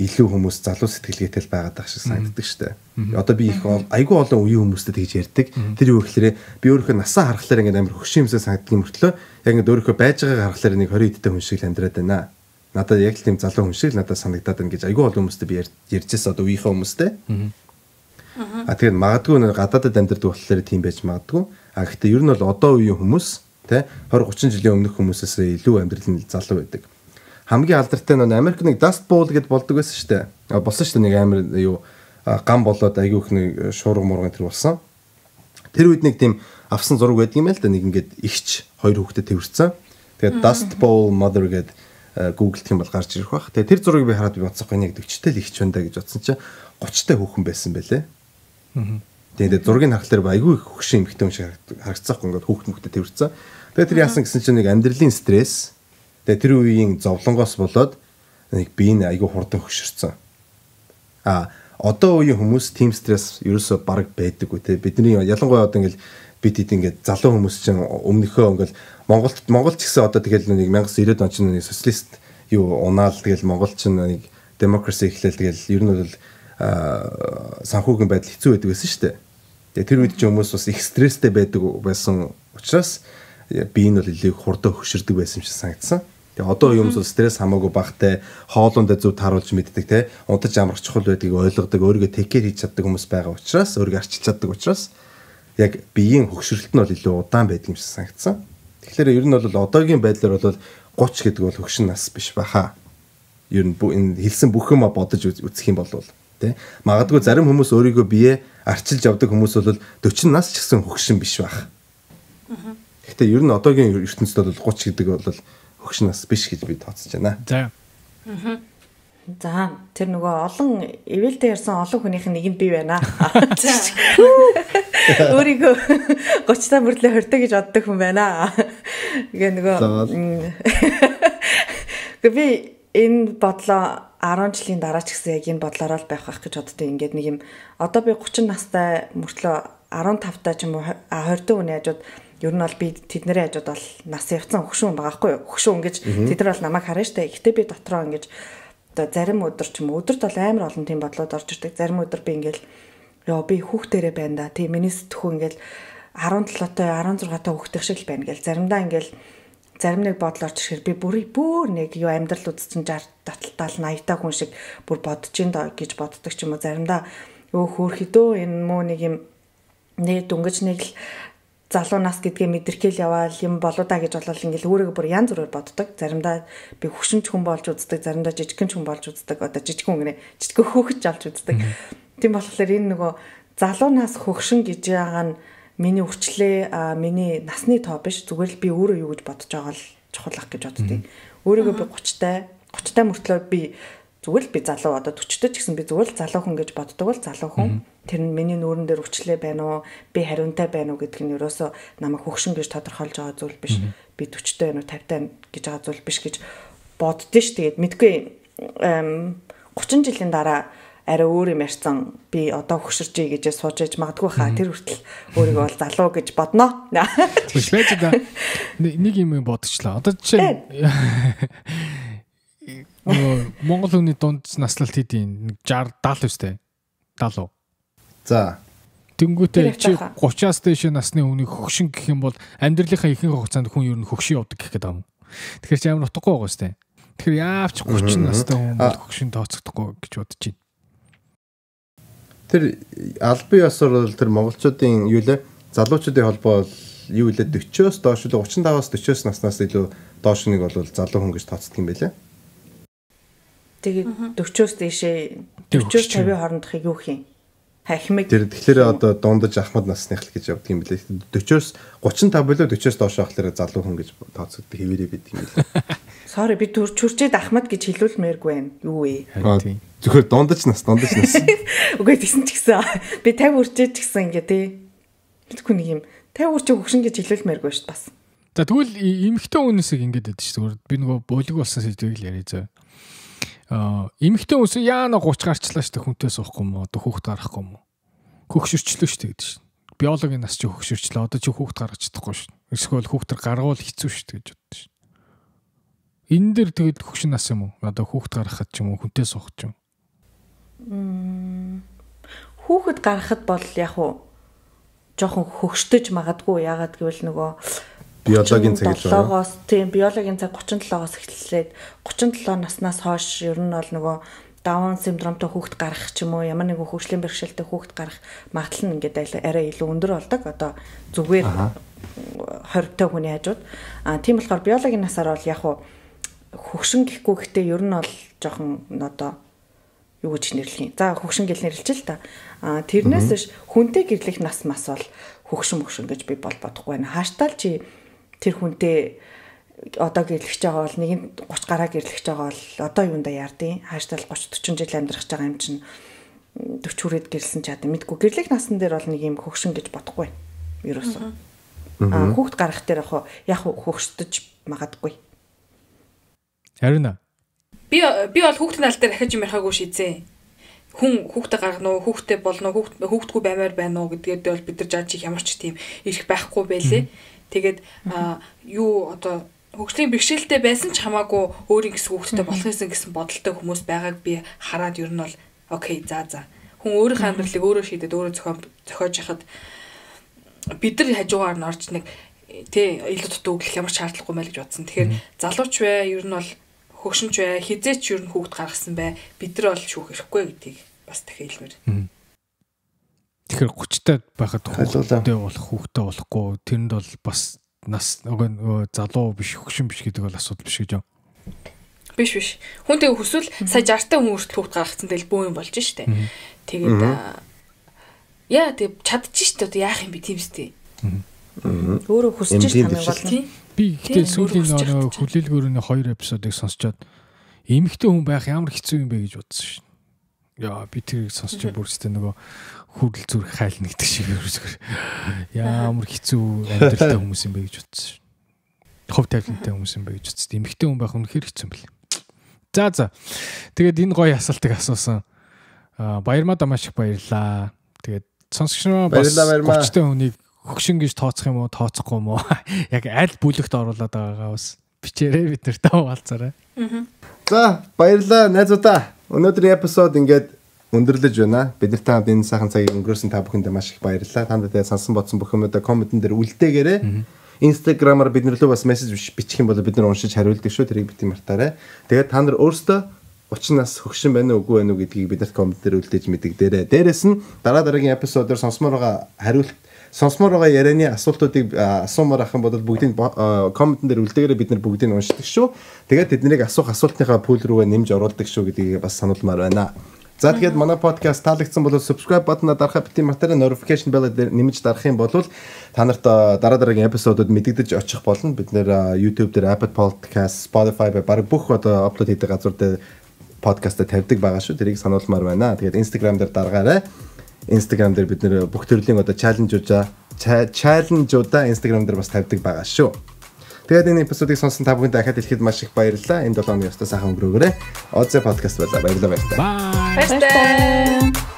илүү хүмүүс залуу сэтгэлгээтэй л байгаад байх шиг санагддаг штэ. Одоо би их айгүй олон үеийн хүмүүстэй тэгж ярьдаг. Тэр юу гэхлээрэ би өөрийнхөө насаа харахлаар ингээд амар хөшин юмсаа санагддаг юм мөртлөө яг ингээд өөрийнхөө байж байгаагаа харахлаар нэг 20 эдтэй хүн шиг л амьдраад байна. Надад яг л тийм залуу хүн шиг л надад санагдаад байна гэж айгүй олон хүмүүстэй би ярьжсэн одоо үеийнхээ хүмүүстэй. А тэгээд магадгүй нэг гадаадад амьдардаг болохоор тийм байж магадгүй. А гэхдээ ер нь бол одоо үеийн хүмүүс тэ 20 30 жилийн өмнөх хүмүүсээс илүү амьдрал нь залуу байдаг. Хамгийн алдартай нь Америк нэг Dust Bowl гэдээ болдог байсан шүү дээ. Болсон шүү дээ нэг амар юу гам болоод айгүй их нэг шуурга мурган тэр болсон. Тэр үед нэг тийм авсан зураг байдаг юм л да. Нэг ингээд ихч хоёр хүүхдэд тэрвэрсэн. Тэгээд Dust Bowl Mother гэдэг Google-дэх юм бол гарч ирэх бах. Тэгээд тэр зургийг би хараад би бодсохгүй нэг 40-тэй л ихч байна да гэж бодсон чинь 30-тай хүүхэн байсан байлээ. Тэгээд зургийг харахлаар айгүй их хөгшин эмэгтэй хүн шиг харагдсан байхгүй ингээд хүүхд мөхдөд тэрвэрсэн. Тэгээд тэр яасан гэсэн чинь нэг амьдралын стресс. Тэгээ тэр үеийн зовлонгоос болоод нэг бие нь айгүй хурдан хөшөрсөн. А одоо үеийн хүмүүс тийм стресс ерөөсөө бараг байдаггүй те. Бидний ялангуяа одоо ингээл бид хэд ингээд залуу хүмүүс чинь өмнөхөө ингээл Монгол ч гэсэн одоо тэгэл нэг 1990-ад он чинь нэг социалист юу унаал тэгэл Монгол чинь нэг демокраси эхлээл тэгэл ер нь бол санхүүгийн байдал хэцүү байдаг байсан шүү дээ. Тэгээ тэр үед чинь хүмүүс бас их стресстэй байдаг байсан учраас би энэ бол илүү хурдан хөшөрдөг байсан юм шиг санагдсан. Тэгээ одоо юмс бол стресс хамаагүй багтай, хоолундаа зөв тааруулж мэддэг те, унтаж амрах чухал байдгийг ойлгодог, өөрийгөө take care хийж чаддаг хүмүүс байгаа учраас, өөрийгөө арчилж чаддаг учраас яг биеийн хөгшрөлт нь бол илүү удаан байдаг юм шиг санагдсан. Тэгэхээр ер нь бол одоогийн байдлаар бол 30 гэдэг бол хөгшин нас биш баха. Ер нь энэ хэлсэн бүх юмаа бодож үзэх юм бол те. Магадгүй зарим хүмүүс өөрийгөө бие арчилж явдаг хүмүүс бол 40 нас ч гэсэн хөгшин биш байх. Гэхдээ ер нь одоогийн ертөнцид бол 30 гэдэг бол хөгшин нас биш гэж би тооцож байна. За. За, тэр нөгөө олон ивэлтэй ярьсан олон хүнийх нэг нь би байна. Өөрийгөө 30 та мөртлөө 20 та гэж боддог хүн байна. Тэгээ нөгөө би энэ бодлоо 10 жилийн дараа ч гэсэн яг энэ бодлороо л байх байх гэж боддоо. Ингээд нэг юм одоо би 30 настай мөртлөө 15 та ч юм уу 20 та хүний хажууд ер нь бол би тэднэрийн хажууд бол нас явцсан хөгшин байгаа байхгүй юу? Хөгшин гэж тэд нар бол намайг харна штэ. Гэхдээ би дотроо ингэж одоо зарим өдөр ч юм уу өдөрт бол амар олон тийм бодлоод орж ирдэг. Зарим өдөр би ингээл Йоо би хүүхдэрээ байна да. Тийм миний сэтгхүү ингээл 17-тай 16-тай хүүхдэх шиг л байна гэл. Заримдаа ингээл зарим нэг бодол орж ирэхээр би бүр нэг юу амьдрал үзсэн 60 70 80-та хүн шиг бүр бодож ин доо гэж боддог ч юм уу. Заримдаа өө хөөрхөдөө энэ мөө нэг юм нэг дөнгөж нэг л залуу нас гэдгээ мэдэрхийл яваал юм болоо да гэж болол ингээл өөрийгөө бүр янз бүрээр боддог. Заримдаа би хөшинч хүн болж үздэг, заримдаа жижигхэн хүн болж үздэг. Одоо жижигхэн хүн гинэ жижигхэн хөөгч олж үздэг. Тийм болохоор энэ нөгөө залуу нас хөгшин гэж байгаа нь миний үрчлээ, миний насны тоо биш. Зүгээр л би өөрөө юу гэж бодож байгаа л чухал ах гэж боддгийг. Өөрийгөө би 30-тай мөртлөө би зүгээр л би залуу одоо 40-тэй ч гэсэн би зүгээр л залуу хүн гэж боддог бол залуу хүн. Тэр нь миний нүүрэн дээр үрчлээ байна уу, би хариунтай байна уу гэдг нь ерөөсөө намайг хөгшин гэж тодорхойлж байгаа зүйл биш. Би 40-тэй байна уу, 50-тай байна гэж байгаа зүйл биш гэж боддөө ш. Тэгээд мэдгүй 30 жилийн дараа арай өөр юм ярьсан би одоо хөшөрчээ гэж сууж иж магадгүй хаа тэр хүртэл өөрийгөө бол залуу гэж бодно. Биш байж да. Нэг юм бодчихлаа. Одоо жишээ нөгөө Монгол хүний дунд наслалт хэдийн 60 70 үстэй. 70. За. Тэнгүүтээ чи 30-аас дээш насны хүнийг хөгшин гэх юм бол амьдралынхаа ихэнх хугацаанд хүн ер нь хөгшин явдаг гэх гээд байгаа юм. Тэгэхээр чи амар утгагүй байгаа үстэй. Тэгэхээр яавч 30 настай хүн бол хөгшин тооцогдохгүй гэж бодож байна. Тэр албан ёсоор бол тэр монголчуудын юу лээ залуучуудын холбоо бол юу лээ 40-оос доош л 35-аас 40-оос наснаас илүү доош нэг бол залуу хүн гэж тооцдог юм байлээ. Тэгээд 40-оос дээшээ 40-оос 50 хоорондохыг юу хин? Хахимэг. Тэр тэгэхээр одоо дундаж ахмад насных л гэж явдаг юм билээ. 40-оос 35 билүү 40-оос доош ахлаараа залуу хүн гэж тооцогддог хэвээрээ байдаг юм билээ. Sorry би чүрчээд ахмад гэж хэлүүлмээргүй байна. Юу вэ? Зөвхөн дундаж нас, дундаж нас. Үгүй тэгсэн ч гэсэн би 50 үрчээд ч гэсэн ингээ тий. Мэдгүй нэг юм 50 үрчээ хөгшин гэж хэлүүлмээргүй шүү дээ бас. За тэгвэл эмэгтэй хүнээсээ ингэж байдаг шүү дээ. Би нөгөө болиг болсон сэдвийг л яриа зөө. Эмэгтэй хүмүүс яана 30 гарчлаа шүү дээ хүнтэй суухгүй юм уу? Одоо хүүхд гаргахгүй юм уу? Хөгшөрчлөө шүү дээ гэдэг шин. Биологийн нас чи хөгшөрчлөө. Одоо чи хүүхд гаргаж чадахгүй шүү. Эсвэл хүүхдэр гаргуул хэцүү шүү дээ гэж боддог шин. Энэ дээр тэгэд хөгшин нас юм уу? Одоо хүүхд гаргахад ч юм уу, хүнтэй суух ч юм. Хүүхэд гаргахад бол яг уу жоохон хөгшдөж магадгүй. Яагаад гэвэл нөгөө биологийн цаг гэж байна. Тийм, биологийн цаг 37-оос эхлээд 37 наснаас хойш ер нь бол нөгөө Даун синдромтой хүүхэд гарах ч юм уу, ямар нэгэн хөгжлийн бэрхшээлтэй хүүхэд гарах магадлал нь ингээд арай илүү өндөр болдог. Одоо зүгээр 20-тай хүний хажууд. А тийм болохоор биологийн насаар бол яг уу хөгшин гэхгүй гэхдээ ер нь бол жоохон одоо юу гэж нэрлэх юм. За хөгшин гэл нэрлэж л та. А тэрнээс биш хүнтэй гэрлэх нас мас бол хөгшин мөгшин гэж би бол бодохгүй байна. Хаштал чи тэр хүнтэй одоо гэрлэж байгаа бол нэг нь 30 гараа гэрлэж байгаа бол одоо юунда яардیں۔ Хаштал 30 40 жил амьдрах гэж байгаа юм чинь 40 хүрээд гэрлсэн ч яа мэдгүй. Гэрлэх насн дээр бол нэг юм хөгшин гэж бодохгүй. Ерөөсөө. Аа хүүхд гарах дээр яг хөгшдөж магадгүй. Харин аа. Би бол хүүхдийн аль дээр дахиж юм ярихаагүй шийдсэн. Хүн хүүхдээ гаргана уу, хүүхдээ болно уу, хүүхдгүй баймаар байна уу гэдгээр дээр бол бид нар жаж их ямар ч тийм эрх байхгүй байлээ. Тэгээд юу одоо хөгжлийн бэрхшээлтэй байсан ч хамаагүй өөрийн гэсэн хүүхдтэй болох юмсан гэсэн бодолтой хүмүүс байгааг би хараад ер нь бол окей за за. Хүн өөрийнхөө амьдралыг өөрөө шийдээд өөрөө зохиож яхад бид нар хажуугаар нь орж нэг тий илүү дутуу өглөх ямар ч шаардлагагүй мэл гэж бодсон. Тэгэхээр залууч бай, ер нь бол хөгшинч бай, хизээч ер нь хүүхд гаргасан бай. Бид нар бол шүүх ирэхгүй гэдгийг бас дахин хэлмээр. Тэгэхээр 30-тай байхад хүүхдтэй болох, хүүхдтэй болохгүй тэрэнд бол бас нас нөгөө залуу биш, хөгшин биш гэдэг бол асуудал биш гэж юу? Биш биш. Хүн тэгээ хүсвэл сая 60-тай хүн хүртэл хүүхд гаргацсан тэгэл бөө юм болж штэ. Тэгээд яа тэг чадчих штэ одоо яах юм бэ тийм үстэй. Өөрөө хүсэж тамиг болно. Би гэхдээ сүүлийн нөгөө хүлээлгөөрний 2 эпизодыг сонсчоод эмэгтэй хүн байх ямар хэцүү юм бэ гэж бодсон шин. Яа би тэрийг сонсч бүр өстэй нөгөө хүрэл зүрх хайлна гэдэг шиг ерөөсгөр ямар хэцүү амьдралтай хүмүүс юм бэ гэж бодсон шин. Хов тавилантай хүмүүс юм бэ гэж бодсон. Эмэгтэй хүн байх үнэхээр хэцүү юм бэл. За за. Тэгээд энэ гоё асуултыг асуусан. Баярмаа маш их баярлаа. Тэгээд сонсогч нараа бас 30-тай хүнийг хөгшин гэж тооцох юм уу, тооцохгүй юм уу? Яг аль бүлэгт оруулаад байгаагаа бас бичээрэй бид нартай хуваалцаарай. За баярлалаа найзуудаа. Өнөөдрийн эпизод ингээд өндөрлөж байна. Бид нартай хамт энэ сайхан цагийг өнгөрөөсөн та бүхэндээ маш их баярлалаа. Та нартай сансан бодсон бүх юмудаа комментэн дээр үлдээгээрэй. Instagram-аар бид нар лөө бас мессеж бичих юм бол бид нар уншиж хариулдаг шүү. Тэрийг бити мартаарай. Тэгээд та нар өөрсдөө 30 нас хөгшин байна уу үгүй байна уу гэдгийг бид нарт коммент дээр үлдээж мэдэгдээрэй. Дээрээс нь дараа дараагийн эпизодоор сонсомоор байгаа хариулт сонсомоор байгаа ярианы асуултуудыг асуумаар ах юм бол бүгдийг комментэн дээр үлдээгээрэй, бид нар бүгдийг уншдаг шүү. Тэгээд тэднийг асуух асуултныхаа пул рүүгээ нэмж оруулдаг шүү гэдгийг бас сануулмаар байна. За тэгээд манай подкаст таалагдсан бол subscribe button-а дарахаа бити мартаарай, notification bell дээр нэмж дарах юм бол та нарт дараа дараагийн эпизодууд мэдэгдэж очих болно. Бид нэр YouTube дээр, Apple Podcast, Spotify баг бүх одоо апплод хийдэг газар дээр подкастаа тавьдаг байгаа шүү. Тэрийг сануулмаар байна. Тэгээд Instagram дээр даргаарай. Instagram дээр бид нэр бүх төрлийн одоо challenge-уудаа Instagram дээр бас тавьдаг байгаа шүү. Тэгээд энэ эпизодыг сонсон та бүхэнд дахиад хэлэхэд маш их баярлалаа. Энэ 7 өдрийн ёстой сайхан өнгөрөөгөөрэй. Озэ подкаст байлаа. Баярлалаа баяртай. Bye. Баяртай.